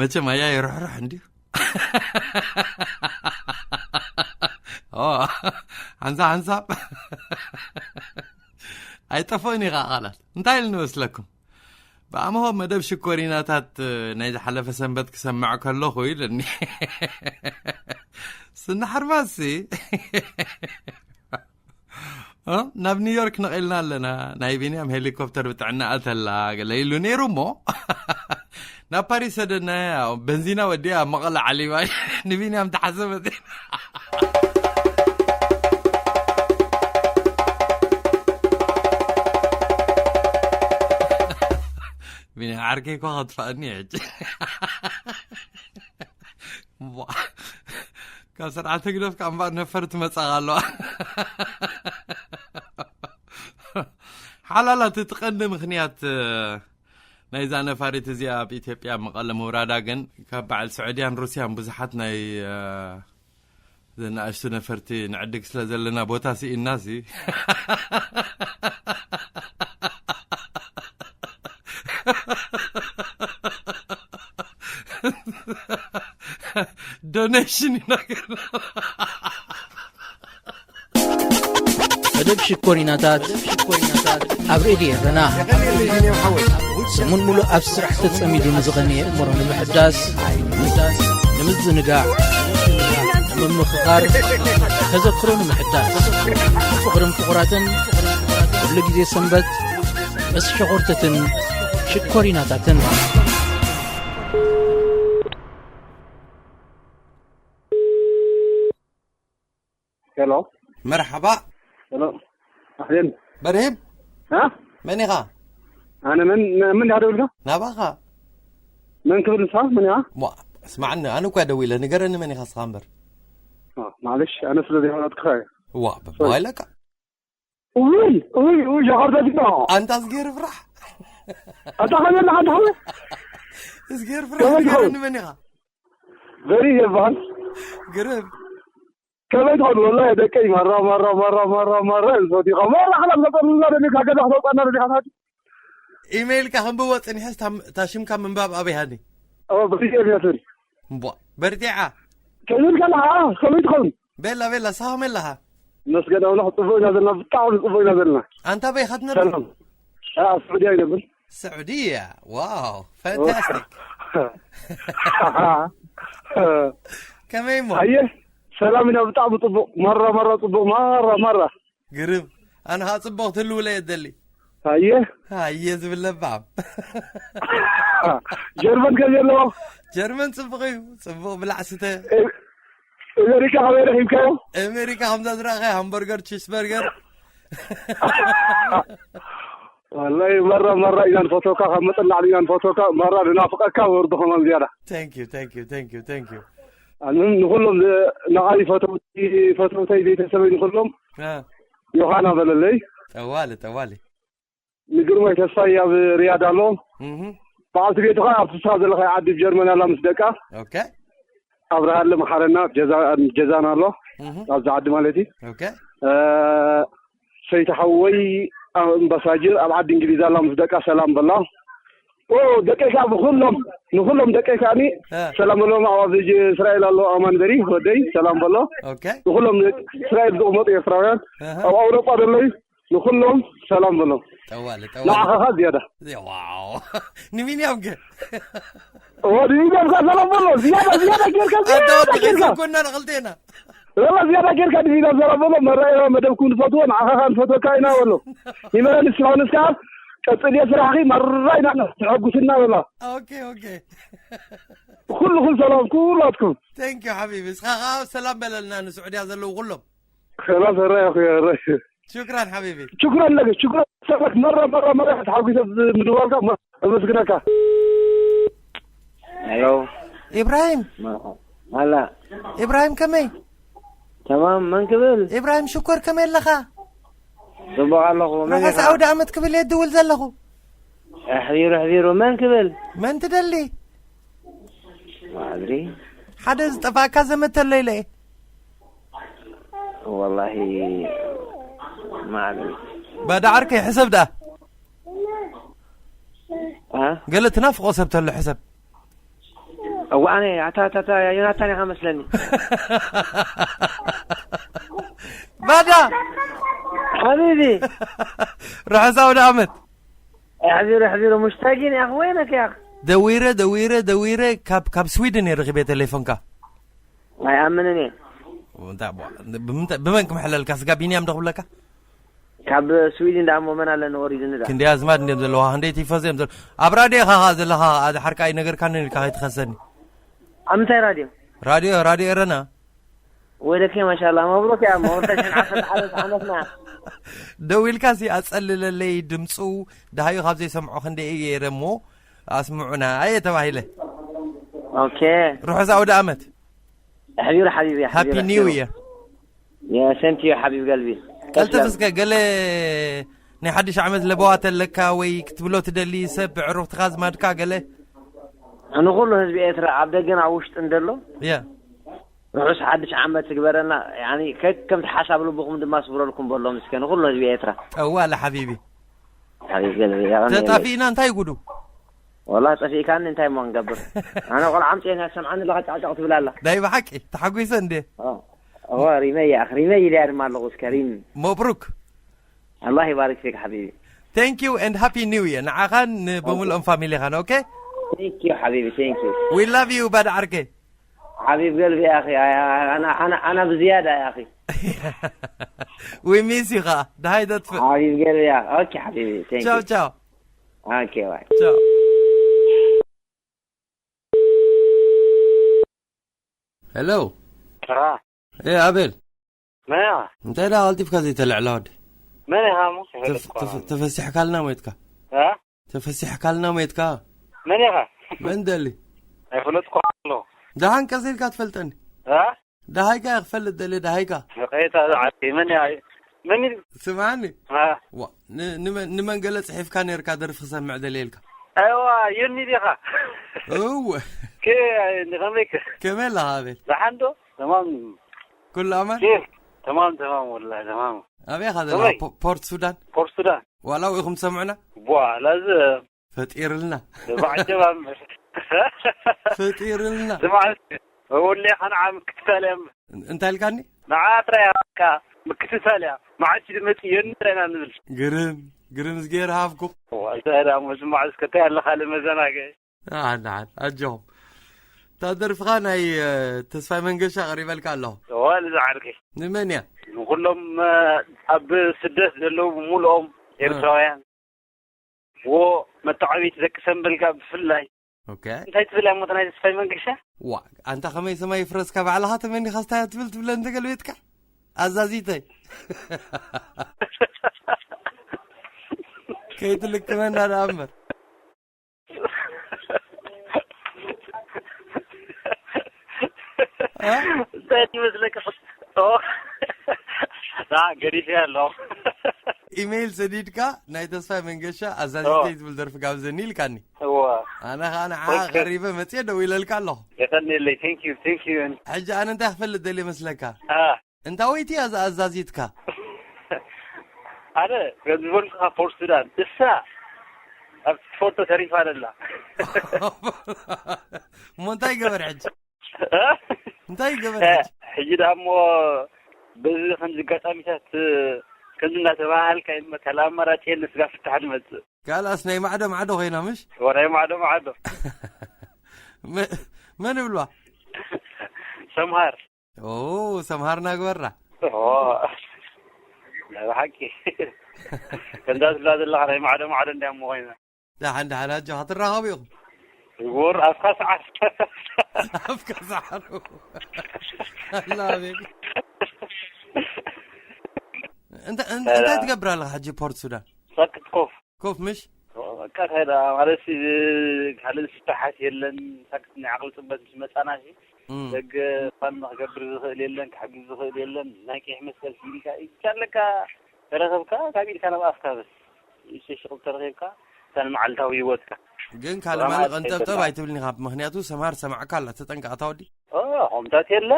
መቸም ኣያ ይርሕርሕ እንድዩ። ኦ፣ ሓንሳብ ሓንሳብ ኣይጠፍእን ኢኻ ቃላት። እንታይ ኢሉ ንመስለኩም? ብኣምሆ መደብ ሽኮሪናታት ናይ ዝሓለፈ ሰንበት ክሰምዕ ከለኹ ኢሉኒ። ስኒ ሓርባሲ፣ እ፣ ናብ ኒውዮርክ ነቒልና ኣለና። ናይ ቢንያም ሄሊኮፕተር ብጥዕና ኣተላ ገለ ኢሉ ነይሩ እሞ፣ ናብ ፓሪስ ሰደናያ። በንዚና ወዲኣ ኣብ መቐለ ዓሊባ። ንቢንያም ተሓሰበት። ቢንያም ዓርከይ እኳ ከጥፋእኒ ሕጂ። ዋ፣ ካብ ስርዓት ህግደፍ ካብ እምበኣር ነፈርቲ መጻኻ ኣለዋ። ሓላላት፣ እቲ ቀንዲ ምኽንያት፣ እ፣ ናይዛ ነፋሪት እዚኣ ኣብ ኢትዮጵያ መቐለ ምውራዳ ግን ካብ በዓል ስዑድያን ሩስያን ብዙሓት ናይ፣ እ፣ ዘናእሽቱ ነፈርቲ ንዕድግ ስለ ዘለና ቦታ ስኢናሲ። ዶኔሽን ይናገር። መደብ ሽኮሪናታት ኣብ ሬድዮ ኤረና። ሰሙን ሙሉእ ኣብ ስራሕ ተጸሚዱ ንዝቐነየ እምሮ ንምሕዳስ፣ ንምዝንጋዕ፣ ንምምኽኻር፣ ተዘክሮ ንምሕዳስ፣ ፍቕርን ፍቑራትን፣ ኩሉ ግዜ ሰንበት፣ ምስ ሸኾርተትን ሽኮሪናታትን። ሄሎ። መርሓባ። ሄሎ። ኣህሌን። በርሂም። እ? መን ኢኻ? ኣነ መን? መን ኢኻ ደውልካ? ናባኻ። መን ክብል ንስኻ? መን ኢኻ? ሞ፣ ስማዕኒ፣ ኣነ እኳ ደዊለ፣ ንገረኒ መን ኢኻ ስኻ እምበር። ኦ፣ ማለሽ፣ ኣነ ስለ ዘይፈለጥኩኻ እየ። ዋ፣ በባይለካ። ውይ፣ ውይ፣ ውይ፣ ሸኾርተት እኮ። ኣንታ እዝጌር ፍራሕ። ኣታ ከመይ ኣለኻ? ኣታ ከመይ? እዝጌር ፍራሕ፣ ከመይ ንገረኒ ትኸውን? መን ኢኻ? በሪ ይባሃል። ግርም። ከመይ ትኾኑ? ወላሂ ደቀይ ማራ፣ ማራ፣ ማራ፣ ማራ፣ ማራ፣ ዝፈትኻ። ማራ፣ ሓላ ክተውፀና ደሊኻ፣ ገዛ ክተውፀና ደሊኻ፣ ታዲያ? ኢሜይልካ ከንብቦ ጽኒሐስ፣ ታም-፣ እታ ሽምካ ምንባብ ኣበይ ሃኒ? ኦ፣ በሪ ኤርሚያስን። እምቧ፣ በርቲዓ። ከመይ ኢልካ ኣለኻ? ከመይ ትኸውን? ቤላ፣ ቤላ፣ ስኻ ከመይ ኣለኻ? መስገን ኣምላኽ፣ ጽቡቕ ኢና ዘለና፣ ብጣዕሚ ጽቡቕ ኢና ዘለና። ኣንታ በይ ኢኻ ትነብር? ሰላም። ኣ፣ ኣብ ስዑድያ ይነብር። ስዑድያ። ዋው፣ ፋንታስቲክ። ከመይ እሞ? ኣየ፣ ሰላም ኢና፣ ብጣዕሚ ጽቡቕ። ማራ፣ ማራ፣ ጽቡቕ፣ ማራ፣ ማራ። ግርም። ኣነ ኸዓ ጽቡቕ ትህልውለ እየ እደሊ። ኣየ። ኣየ ዝብል ለባም። ጀርመን ከመይ ኣለዎ? ጀርመን ጽቡቕ እዩ። ጽቡቕ ብላዕ ስተ። እ-፣ ኣሜሪካ ከመይ ረኺብካዮ? ኣሜሪካ ከምዛ ዝረኣኸ ሃምበርገር፣ ቺስበርገር። ወላሂ መራ፣ መራ ኢና ንፈትወካ፣ ካብ መጠን ላዕሊ ኢና ንፈትወካ። መራ ንናፍቀካ፣ ወርዱ ከማን ዝያዳ። Thank you, thank you, thank you, thank you. ኣነ ንኹሎም ዝ-፣ ንዓይ ፈተውቲ፣ ፈተውተይ፣ ቤተሰበይ ንኹሎም አ፣ ዮሃና በለለይ። ጠዋሊ፣ ጠዋሊ። ንግርማይ ተስፋይ ኣብ ሪያድ ኣሎ። እህ፣ በዓልቲ ቤቱ ኸዓ ኣብቲ ስኻ ዘለኻ ዓዲ ጀርመን ኣላ ምስ ደቃ። ኦኬ። ኣብርሃለ መሓረና ጀዛ-፣ ጀዛን ኣሎ እህ፣ ኣብዚ ዓዲ ማለት እዩ። ኦኬ። እ፣ ሰይቲ ሓወይ ኣብ ኣምባሳጅር ኣብ ዓዲ እንግሊዝ ኣላ ምስ ደቃ ሰላም በላ። ኦ፣ ደቀይ ከዓ ብኹሎም፣ ንኹሎም ደቀይ ከዓኒ እ። ሰላም በሎም። ኣብ፣ ኣብ እስራኤል ኣሎ ኣማን በሪ ወደይ ሰላም በሎ። ኦኬ። ንኹሎም እስራኤል ዝቕመጡ ኤርትራውያን እህ። ኣብ ኣውሮጳ ዘለዩ ንኹሎም ሰላም በሎም። ጠዋሊ፣ ጠዋሊ። ንዓኻ ኸዓ ዝያዳ። ዋው። ንቢንያም ከ? ኦ፣ ንቢንያም ከ ሰላም በሎ። ዝያዳ፣ ዝያዳ ጌርካ፣ ኣንታ ዝያዳ ወዲ ጌርካ። ኸይሰብ ኮና ንኽልቴና። ወላ ዝያዳ ጌርካ ንቢንያም ሰላም በሎ። መራእያ መደብኩም ንፈትዎ፣ ንዓኻ ኸዓ ንፈትወካ ኢና በሎ። ይመረ ንስኻ ንስኻ ቀጽል እየ ስራሕኺ፣ መራ ኢና ተሐጉስና በላ። ኦኬ፣ ኦኬ። ኩልኹም ሰላም፣ ኩላትኩም። Thank you ሓቢቢ። እስኻ ኸዓ ሰላም በለልና ንስዑድያ ዘለዉ ኩሎም። ሰላም ሰራይ ኣኹ፣ ራይ። ሹክራን ሓቢቢ። ሽኩራን ለክ፣ ሽኩራን ሰላም፣ መራ፣ መራ፣ መራ፣ ተሓጒሰ ምድዋልካ፣ መ-፣ ኣመስግነካ። ሄሎ። ኢብራሂም፣ ኣላ። ኢብራሂም ከመይ? ተማም፣ መን ክብል? ኢብራሂም ሽኮር ከመይ ኣለኻ? ጽቡቕ ኣለኹ። መን ርሑስ ኢኻ? ኣውደ ዓመት ክብል እየ ድውል ዘለኹ። ኣሕቢሩ፣ ኣሕቢሩ። መን ክብል? መን ትደሊ? ማዕድሪ። ሓደ ዝጠፋእካ ዘመድ ተሎ ኢለ እየ። ወላሂ፣ ማዕድሪ። ባዳ ዓርከይ ሕሰብ ደኣ። አ? ገለ ትናፍቆ ሰብ ተሎ ሕሰብ። እዋ፣ ኣነ፣ ኣታ፣ ኣታ፣ ኣታ፣ ዮናታን ኢኻ መስለኒ። ባዳ! ሓቢቢ። ርሑስ ኣውደ ዓመት። ኣሕቢሩ፣ ኣሕቢሩ። ሙሽታጊን ያኽ፣ ወይነክ ያኽ። ደዊረ፣ ደዊረ፣ ደዊረ፣ ካብ፣ ካብ ስዊድን እየ ረኺበ ቴሌፎንካ። ኣይኣምንን እየ። እንታይ ቧ-፣ ብምንታይ፣ ብመን ክምሕለልካ? ስጋ ቢንያም ዶ ክብለካ? ካብ ስዊድን ደኣ እሞ መን ኣለኒ ወሪዱኒ ደኣ። ክንደይ ኣዝማድ እንድዮም ዘለዋ፣ ክንደይ ቲፎዞ እዮም ዘለዋ። ኣብ ራድዮ ኢኻ ኸኣ ዘለኻ፣ ኣዚ ሓርቃ ኣይነገርካንን ኢልካ ከይትኸሰኒ። ኣብ ምንታይ ራድዮ? ራድዮ፣ ራድዮ ኤረና። ወይለከ፣ ማሻላ፣ መብሩክ እያ፣ መብሩክ፣ ተሽሕን ዓሰርተ ሓደ ዓመትና። ደው ኢልካሲ ኣጸልለለይ ድምፁ፣ ደሃዩ ካብ ዘይሰምዖ ክንደይ እየ ገይረ እሞ ኣስምዑና እየ ተባሂለ። ኦኬ። ርሑስ ኣውደ ዓመት። ኣሕቢሩ ሓቢቢ፣ ኣሕቢሩ፣ ሃፒ ኒው ኣሕቢሩ። ይር። ያ፣ ሰንት ዩ ሓቢብ ገልቢ። ቀልጥፍ እስከ ገለ ናይ ሓድሽ ዓመት ለበዋ ተለካ ወይ ክትብሎ ትደሊ ሰብ ዕሩኽትኻ ዝማድካ ገለ? ንኹሉ ህዝቢ ኤርትራ ኣብ ደገን ኣብ ውሽጥን ዘሎ ያ። ርሑስ ሓድሽ ዓመት ትግበረና። ያኒ ከከምቲ ሓሳብ ልብኹም ድማ ስብረልኩም በሎም እስከ ንኹሉ ህዝቢ ኤርትራ። ጠዋለ ሓቢቢ። ሓቢብ ገልቢ፣ ያቐኒ ተጣፊእና እንታይ ጉዱ? ወላ ጠፊእካኒ እንታይ እሞ ክንገብር? ኣነ ቆልዓ ኣምፅኤን እያ ትሰምዓኒ ኣለኻ ጫቕጫቕ ትብል ኣላ። ናይ ብሓቂ ተሓጒሰ እንዴ? ኦ፣ ኦ፣ ሪመይ እያ፣ ሪመይ ኢለያ ድማ ኣለኹ እስከ ሪም። መብሩክ። ኣላህ ይባርክ ፊክ ሓቢቢ። Thank you and ሃፒ ኒው ይር ንዓኻን ንበሙልኦም ፋሚሊኻን። ኦኬ? Thank you ሓቢቢ፣ thank you። We love you ባዳ ዓርከይ። ሓቢብ ገልቢ ያኺ፣ ኣና፣ ኣና፣ ኣና ብዝያዳ ያኺ። We miss you ኸዓ። ደሃይ ተጥፍእ። ሓቢብ ገበያ። ኦኬ ሓቢቢ፣ thank you። ቻው፣ ቻው። ኦኬ፣ ባይ። ቻው። ሄሎ። ጥራ። ኤ፣ ኣቤል። መን ኢኻ? እንታይ ደኣ ቀልጢፍካ ዘይተልዕላ ወዲ? መን ኢኻ እሞ? ተፍ-፣ ኣይፈለጥኩ ተፍ-፣ ኣነ። ተፈሲሕካልና ሞይትካ። እ? ተፈሲሕካልና ሞይትካ። መን ኢኻ? መን ደሊ? ኣይፈለጥኩ ኣሎ። ደሓን ቀስ ኢልካ ትፈልጠኒ። እ? ደሃይካ እየ ክፈልጥ ደልየ፣ ደሃይካ። ቀይታ ዓዲ መን እያ? መን ኢሉ? ስምዓኒ። እ? ዋ፣ ን-፣ ንመን፣ ንመን ገለ ጽሒፍካ ነርካ ደርፊ ክሰምዕ ደልየ ኢልካ? ኣይዋ፣ ዮኒ ዲኻ? እወ። ከ-፣ ከመይ ከ? ከመይ ኣለኻ ኣቤል? ደሓን ዶ? ተማም። ኩሉ ኣማን? ኬፍ። ተማም፣ ተማም፣ ወላሂ ተማም። ኣበይ ኢኻ ዘለኻ? ከመይ? ፖ-፣ ፖርት ሱዳን? ፖርት ሱዳን። ዋላ ኣብኡ ኢኹም ትሰምዑና? ቧ፣ ላዝ ፈጢርልና። ብዓጀባ እምበር። ፈጢርልና። ስማዕ፣ ወላሂ ኸንዓ ምክትታል እያ እምበር። እንታይ ኢልካኒ? ንዓ ጥራይ እያ በቃ ምክትታል እያ። መዓስ ድመጽእ ዮኒ ጥራይ ኢና ንብል። ግርም፣ ግርም እዝግሄር ሃብኩም። ዋ፣ እንታይ ደኣ እሞ ስማዕ እስከ እንታይ ኣለካ ለመዘናግዒ? ደሓን፣ ደሓን፣ ኣጆኹም። እታ ደርፍኻ ናይ፣ እ፣ ተስፋይ መንገሻ ቀሪበልካ ኣለኹ። እዋ፣ ንዛ ዓርከይ። ንመን እያ? ንኹሎም፣ እ፣ ኣብ ስደት ዘለዉ ብምሉኦም እ። ኤርትራውያን። ዎ፣ መተዓቢቲ ደቂ ሰምበልጋ ብፍላይ። ኦኬ። እንታይ ትብል እያ እሞ እታ ናይ ተስፋይ መንገሻ? ዋ፣ ኣንታ ከመይ ሰማይ ይፍረስካ ባዕልኻ ተመኒኻ ስታይ እያ ትብል ትብለ እንተገልቤጥካ? ኣዛዚተይ። ከይትልክመና ደኣ እምበር። እ? እንታይ ይመስለካ? ኦ። ዳ፣ ገዲፈ ኣለኹ። ኢሜይል ሰዲድካ ናይ ተስፋይ መንገሻ ኣዛዚተይ ኦ። ትብል ደርፊ ጋብዘኒ ኢልካኒ። እወ። ኣነ ኸዓ ንዓ ኦኬ። ቀሪበ መፅየ ደው ኢለልካ ኣለኹ። የቐንየለይ። Thank you፣ thank you። ሕጂ ኣነ እንታይ ክፈልጥ ደልየ መስለካ? አ። እንታወይቲ እያ ዝኣዛዚትካ? ኣነ፣ ከም ዝበልኩኻ ፖርት ሱዳን፣ እሳ ኣብ ትፈልጦ ተሪፋ ኣላ። እሞ እንታይ ይገበር ሕጂ? እ? እንታይ ይገበር እ፣ ሕጂ? ሕጂ ደኣ እሞ በዚ ከምዚ ኣጋጣሚታት፣ ከምዚ እናተባሃልካ እዩ፣ ካልእ ኣማራጺ የለን፣ ስጋ ፍታሕ ዝመጽእ። ካልኣስ ናይ ማዕዶ ማዕዶ ኮይና፣ ምሽ? ወ፣ ናይ ማዕዶ ማዕዶ። መ-፣ መን ይብልዋ? ሰምሃር። ኦ፣ ሰምሃርና ግበራ። ኦ፣ ናይ ብሓቂ። ከምዛ ትብላ ዘለኻ ናይ ማዕዶ ማዕዶ እንድያ እሞ ኮይና። ደሓን፣ ደሓን፣ ኣጆኻ፣ ትራኸቡ ኢኹም። እውር፣ ኣፍካ ሰዓር። ኣፍካ ሰዓር። ኣላ፣ ኣቤት። እንተ-፣ እንተ-፣ እንታይ ትገብር ኣለኻ ሕጂ ፖርት ሱዳን? ሳክት ኮፍ። ኮፍ ምሽ? በቃ፣ እንታይ ደኣ፣ ማለት፣ ካልእ ፍታሓት የለን። ሳክት ናይ ዓቕሊ ጽበት ምስ መጻና፣ እም። ደገ ፋን ክገብር ዝኽእል የለን፣ ክሕግዝ ዝኽእል የለን። ናይ ቀይሕ መስቀል ኢልካ፣ ኢልካ ኣለካ፣ ተረኸብካ፣ ካብ ኢድካ ናብ ኣፍካ በስ። ሸሽቕ ተረኺብካ፣ እታ ንመዓልታዊ ህይወትካ። ግን ካልእ ሰላም ማለት ኣይተላ። ቀንጠብጠብ ኣይትብልኒ፣ ካብ ምኽንያቱ ሰምሃር ሰማዕካ ኣላ፣ ተጠንቀቕ፣ ኣታ ወዲ። ኦ፣ ሆምታት የለ።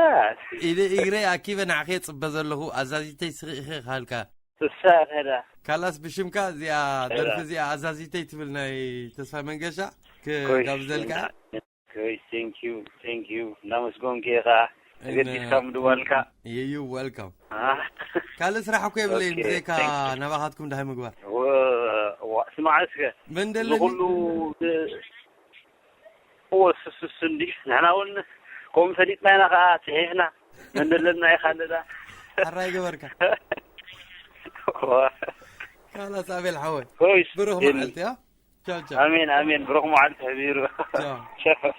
ኢደ እግረይ ኣኪበ ንዓኺ የጽበ ዘለኹ፣ ኣዛዚተይ ስኺ ኢኺ ካልካ። እሳ ከዳ። ካላስ ብሽምካ እዚኣ ከዳ። ደርፊ እዚኣ ኣዛዚተይ ትብል ናይ ተስፋ መንገሻ ክ-፣ ኮይሽ፣ ጋብዘልካ። ኮይሽ፣ thank you፣ thank you። እናመስገንኩ እየ ኸዓ። እነ-፣ ተገዲስካ ምድዋልካ። You welcome። አ? ካልእ ስራሕ እኮ የብለይን፣ ኦኬ፣ ብዘይካ thank you። ናባኻትኩም ደሃይ ምግባር። ወ-፣ ዋ፣ ስማዕ እስከ። መን ደለኒ? ንኹሉ ብ-፣ እወ፣ ስስስ እንዲ፣ ንሕና እውን ከምኡ ፈሊጥና ኢና ኸዓ፣ ጽሒፍና፣ መን ደለና ኢኻ ኣለና። ሕራይ ገበርካ። እወ። ካላስ ኣቤል ሓወይ። ኮይሽ፣ ብሩኽ የኒ። መዓልቲ፣ ያ? ቻው፣ ቻው። ኣሜን፣ ኣሜን። ብሩኽ መዓልቲ ሕቢሩ። ቻው። ቻው።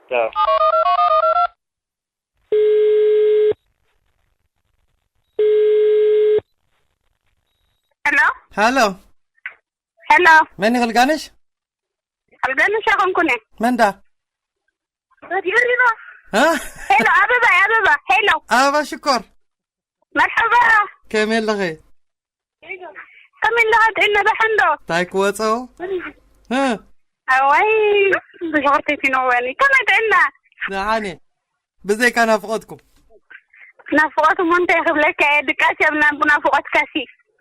ቻው። ሄሎ። ሃሎ። ሄሎ። መን ይኽልጋንሽ? ኣልጋንሽ ኣይኮንኩን እየ። መን ዳ? ሪኖ። እ? ሄሎ፣ ኣበባ፣ ኣበባ፣ ሄሎ። ኣበባ ሽኮር። መርሐባ። ከመይ ኣለኺ? ከመይ ኣለኻ? ጥዕና ደሓን ዶ? እንታይ ክወጾ? እ? ኣዋይ፣ ብሽኮርተይ ፊኖ ወኒ። ከመይ ጥዕና? ደሓን እየ። ብዘይካ ናፍቖትኩም። ናፍቖት እሞ እንታይ ክብለካ እየ? ድቃስ እያ ብና-፣ ብናፍቖትካሲ።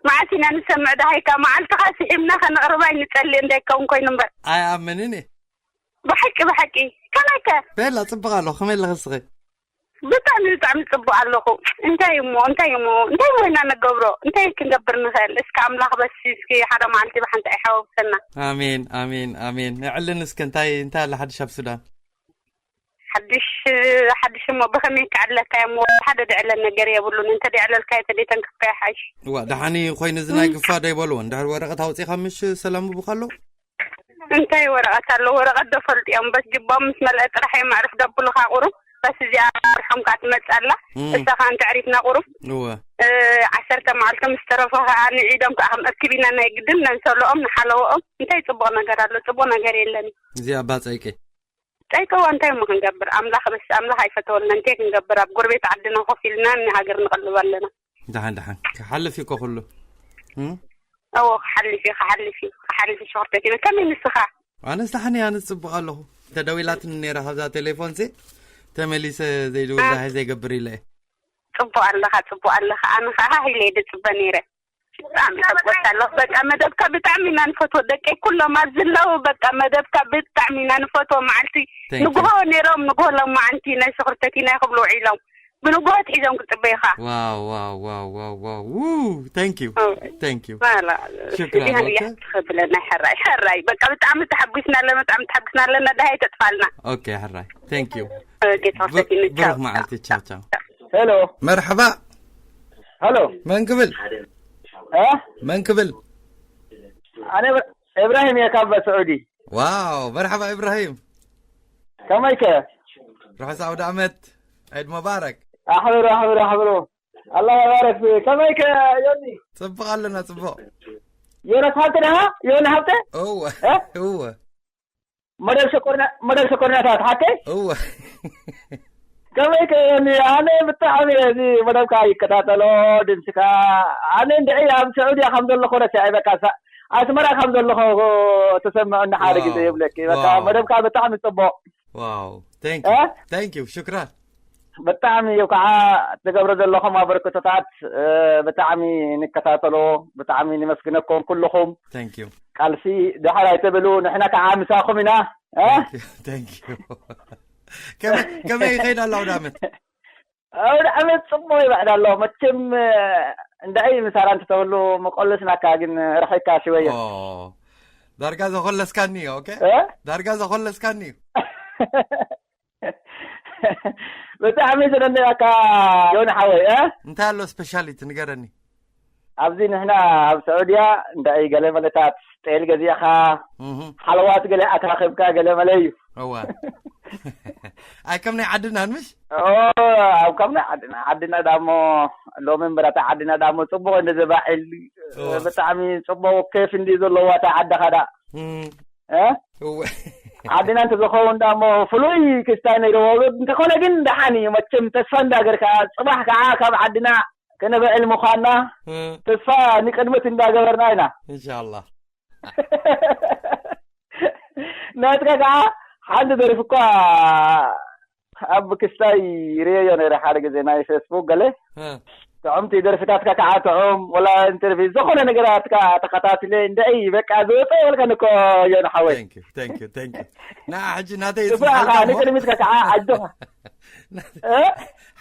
መዓስ ኢና ንሰምዕ ደሃይካ? መዓልትኻ ስሒብና ከነቕርባ ኣይንጸልእን ደይከውን ኮይኑ እምበር። ኣይኣምንን እየ። ብሓቂ፣ ብሓቂ። ከመይከ? ቤላ፣ ጽቡቕ ኣለኹ። ከመይ ኣለኺ ንስኺ? ብጣዕሚ፣ ብጣዕሚ ጽቡቕ ኣለኹ። እንታይ እሞ፣ እንታይ እሞ፣ እንታይ እሞ ኢና ንገብሮ? እንታይ ክንገብር ንኽእል? እስከ ኣምላኽ በሲ፣ እስኪ ሓደ መዓልቲ ብሓንቲ ኣይሓወብሰና። ኣሜን፣ ኣሜን፣ ኣሜን። ኣዕልኒ እስከ፣ እንታይ፣ እንታይ ኣላ ሓድሽ ኣብ ሱዳን? ሓድሽ ሓድሽ እሞ ብኸመይ ክዕለካ እሞ ሓደ ድዕለ ነገር የብሉን። እንተ ድዕለልካ ተደይ ተንክፍካ ይሓይሽ። ዋ ደሓኒ ኮይነ እዚ ናይ ግፋ ዶ ይበልዎ እንድሕር ወረቐት ኣውፂኻ ምሽ ሰላም ብቡኻ ኣሎ። እንታይ ወረቐት ኣሎ? ወረቐት ዶ ፈልጥዮም? በስ ጅባም ምስ መልአ ጥራሕ እዮም ኣዕርፍ ደብሉኻ ቁሩብ። በስ እዚኣ ርሖም ከዓ ትመፅእ ኣላ። እሳ ከዓ እንተ ዕሪፍና ቁሩብ ዓሰርተ መዓልቲ ምስ ተረፈ ከዓ ንዒዶም ከዓ ከም ኣክቢና ናይ ግድን ነንሰልኦም ንሓለወኦም። እንታይ ፅቡቕ ነገር ኣሎ? ፅቡቕ ነገር የለን። እዚኣ ባፀይቂ። ጠይቀዋ እንታይ እሞ ክንገብር? ኣምላኽ በስ ኣምላኽ ኣይፈተወልና። እንታይ ክንገብር? ኣብ ጎረቤት ዓድና ኮፍ ኢልና ንሃገር ንቐልብ ኣለና። ደሓን ደሓን ክሓልፍ እዩ እኮ ኩሉ። እዎ ክሓልፍ እዩ፣ ክሓልፍ እዩ፣ ክሓልፍ እዩ። ሸኮርተት ይነ ከመይ ንስኻ? ኣነስ ደሓን እየ፣ ኣነስ ፅቡቕ ኣለኹ። ተደዊላትኒ ነይራ ካብዛ ቴሌፎን ሲ ተመሊሰ ዘይድውል ዳሃይ ዘይገብር ኢለ እየ። ፅቡቕ ኣለኻ፣ ፅቡቕ ኣለኻ። ኣነ ከዓ ሃይለ እየ ድፅበ ነይረ። ብጣዕሚ ሕጎስ ኣለኹ። በቃ መደብካ ብጣዕሚ ኢና ንፈትዎ። ደቀይ ኩሎም ኣብዚ ኣለዉ። በቃ መደብካ ብጣዕሚ ኢና ንፈትዎ። መዓልቲ ንግሆ ነይሮም ንግሆ ሎም መዓልቲ ናይ ሽኽርተቲና ክብሉ ውዒሎም ብንግሆ ትሒዞም ክፅበዩኻ። ዋው ዋው ዋው ዋው ዋው ው thank you thank you ሽክራን ኦኬ ትኸብለና ሕራይ ሕራይ በቃ ብጣዕሚ ተሓጒስና ኣለና ብጣዕሚ ተሓጒስና ኣለና ደሃይ ተጥፋልና ኦኬ ሕራይ thank you ጌታ ብሩክ መዓልቲ ቻው ቻው ሄሎ መርሐባ ሄሎ መን ክብል እ መን ክብል ኣነ እብራሂም እየ ካብ ስዑዲ ዋው መርሐባ እብራሂም ከመይከ ርሑስ ኣውደ ዓመት ዒድ ሙባረክ ኣሕብሮ ኣሕብሮ ኣሕብሮ ኣላ ይባረክ ከመይከ ዮኒ ፅቡቅ ኣለና ፅቡቅ ዮናስ ሃብተ ደሃ ዮኒ ሃብተ እወ እወ መደብ ሸኮርና መደብ ሸኮርናታት ሓቀይ እወ ከመይ ከ ኣነ ብጣዕሚ እዚ መደብካ ይከታተሎ ድምፅካ ኣነ እንድዒ ኣብ ስዑድያ ከም ዘለኹ ረሲዐ በቃ ኣስመራ ከም ዘለኹ ተሰምዑኒ ሓደ ግዜ ይብለኪ በቃ መደብካ ብጣዕሚ ፅቡቅ ዋው thank you thank you ሽክራን ብጣዕሚ እዩ ከዓ ትገብሮ ዘለኹም ኣበርክቶታት ብጣዕሚ ንከታተሎ ብጣዕሚ ንመስግነኩም ኩልኹም thank you ቃልሲ ድሕር ኣይትብሉ ንሕና ከዓ ምሳኹም ኢና thank you ከመይ ይኸይድ ኣሎ ኣውደ ዓመት ኣውደ ዓመት ፅቡቅ ይብዕድ ኣሎ መቸም እንዳይ ምሳራ እንትተብሉ መቆለስናካ ግን ርሒካ ሽወየ ዳርጋ ዘኮለስካኒ እዩ ኦኬ ዳርጋ ዘኮለስካኒ እዩ ብጣዕሚ ዘደንቀካ ዮኒ ሓወይ እ እንታይ ኣሎ ስፔሻሊቲ ንገረኒ ኣብዚ ንሕና ኣብ ስዑድያ እንታይ ገለ መለታት ጤል ገዚእኻ ሓለዋት ገለ ኣትራኺብካ ገለ መለ እዩ እዋ ኣይ ከም ናይ ዓድናን ምሽ ኣብ ከም ናይ ዓድና ዓድና ዳሞ ሎሚ እምበራታ ዓድና ዳሞ ፅቡቅ እንደ ዘባዒል ብጣዕሚ ፅቡቅ ኬፍ እንዲ ዘለዋ እታ ዓድኻ ዳ ዓድና እንተዝኸውን ዳሞ ፍሉይ ክስታይ ነይርዎ እንተኾነ ግን ደሓን እዩ መቸም ተስፋ እንዳገርካ ፅባሕ ከዓ ካብ ዓድና ከነበዕል ምዃንና ተስፋ ንቅድምት እንዳገበርና ኢና እንሻላ ናትካ ከዓ ሓንቲ ደርፊ እኳ ኣብ ክስታይ ርእዮ ነረ ሓደ ግዜ ናይ ፌስቡክ ገለ ጥዑምቲ ደርፍታትካ ከዓ ጥዑም ወላ ኢንተርቪ ዝኾነ ነገራትካ ተኸታትለ እንደይ በቃ ዝወፀ ይበልካ ንኮ ዮን ሓወይ ንዓ ሕጂ ናተይ ይፅንሓልካ ንቅድሚትካ ከዓ ኣጆኻ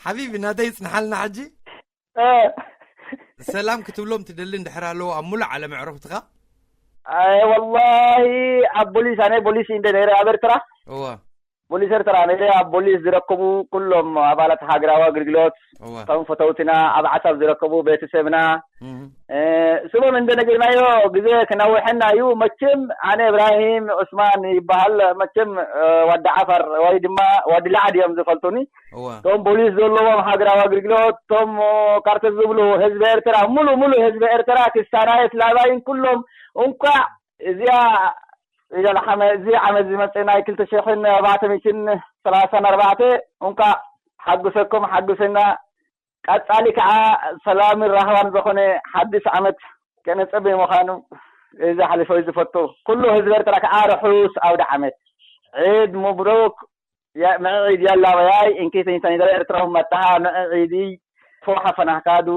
ሓቢቢ ናተይ ይፅንሓልና ሕጂ ሰላም ክትብሎም ትደሊ እንድሕር ኣለዎ ኣብ ሙሉእ ዓለም ዕርኽትኻ ኣይ ወላሂ ኣብ ቦሊስ ኣነ ቦሊስ እንደ ነይረ ኣብ ኤርትራ እወ ፖሊስ ኤርትራ ነይረ ኣብ ፖሊስ ዝረከቡ ኩሎም ኣባላት ሃገራዊ ኣገልግሎት እወ እቶም ፈተውትና ኣብ ዓሳብ ዝረከቡ ቤተሰብና እህ፣ እ፣ ስሞም እንደነገርናዮ ግዜ ክነውሐና እዩ። መቸም ኣነ እብራሂም ዑስማን ይበሃል። መቸም እ፣ ዋዲ ዓፋር ወይ ድማ ዋዲ ላዕድ እዮም ዝፈልጡኒ። እወ እቶም ፖሊስ ዘለዎም ሃገራዊ ኣገልግሎት እቶም ካርተት ዝብሉ ህዝቢ ኤርትራ ሙሉ ሙሉ ህዝቢ ኤርትራ ክስታናየት ላባይን ኩሎም እንኳዕ እዚኣ እዛ ላሓመ እዚ ዓመት ዝመፅእ ናይ ክልተ ሽሕን ኣርባዕተ ሚእትን ሰላሳን ኣርባዕተ እንኳዕ ሓጉሰኩም ሓጉሰና። ቀፃሊ ከዓ ሰላምን ራህዋን ዝኾነ ሓድሽ ዓመት ከነፅበ ምዃኑ እዚ ሓሊፎ ዝፈቱ ኩሉ ህዝቢ ኤርትራ ከዓ ርሑስ ኣውደ ዓመት ዒድ ሙብሩክ። ምዒ ዒድ ያላበያይ እንኪ ተኝተኝ ደረ ኤርትራሁም መጣሃ ምዒ ዒዲ ፎሓ ፈናህካዱ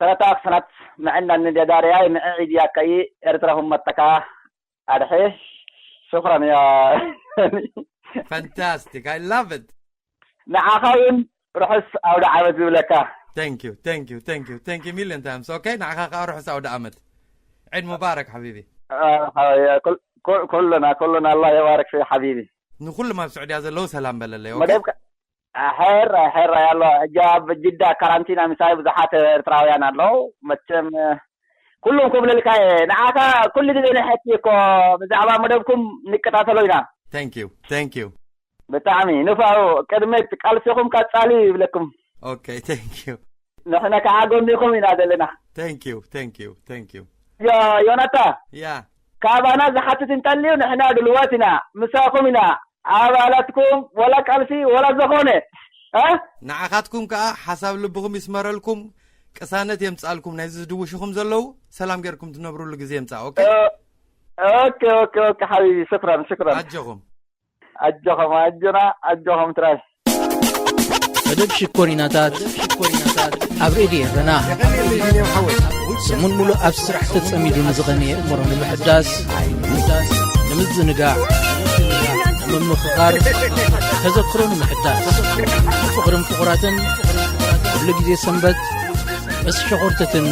ተረታ ክሰናት ምዕና ንደዳርያይ ምዒ ዒድ ያካይ ኤርትራሁም መጣካ ኣድሐ ሽኩራን ያ Fantastic. I love it. ንዓኻ እውን ርሑስ ኣውደ ዓመት ዝብለካ Thank you. Thank you. Thank you. Thank you million times. Okay. ንዓኻ ከዓ ርሑስ ኣውደ ዓመት. ዒድ ሙባረክ ሓቢቢ. ኩልና ኩልና ኣላህ የባረክ ፊ ሓቢቢ. ንኹሎም ኣብ ስዑድያ ዘለዉ ሰላም በለለይ። ኦኬ? መደብካ ሕር ሕር ኣሎ። ሕጂ ኣብ ጅዳ ካራንቲና ምሳይ ብዙሓት ኤርትራውያን ኣለዉ። መቸም ኩሉም ክብለልካ እየ። ንዓኻ ኩሉ ግዜ ንሐኪ እኮ ብዛዕባ መደብኩም ንከታተሎ ኢና። Thank you, thank you። ብጣዕሚ ንፋው ቅድመት ቃልሲኹም ቀጻሊ ይብለኩም። Okay, thank you። ንሕና ከዓ ጎኒኹም ኢና ዘለና። Thank you, thank you, thank you። ዮ ዮናታ ያ ካባና ዝሓትት እንተልዩ ንሕና ድልዋት ኢና፣ ምሳኹም ኢና። ኣባላትኩም ወላ ቃልሲ ወላ ዝኾነ እ? ንዓኻትኩም ከዓ ሓሳብ ልብኹም ይስመረልኩም፣ ቅሳነት የምጻልኩም። ናይዚ ዝድውሽኹም ዘለዉ ሰላም ጌርኩም ትነብሩሉ ግዜ የምጻእ። ኦኬ ኦኬ ኦኬ ኦኬ ሓቢቢ ሽክራን ሽክራን። ኣጆኹም። ኣጆኹም ኣጆና ኣጆኹም ትራይ። መደብ ሽኮሪናታት ኣብ ሬድዮ ኤረና ሰሙን ሙሉእ ኣብ ስራሕ ተጸሚዱ ንዝቐነየ እምሮ ንምሕዳስ፣ ንምዝንጋዕ፣ ንምምኽኻር፣ ተዘክሮ ንምሕዳስ፣ ፍቕርን ፍቑራትን ኩሉ ግዜ ሰንበት ምስ ሸኾርተትን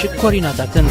ሽኮሪናታትን።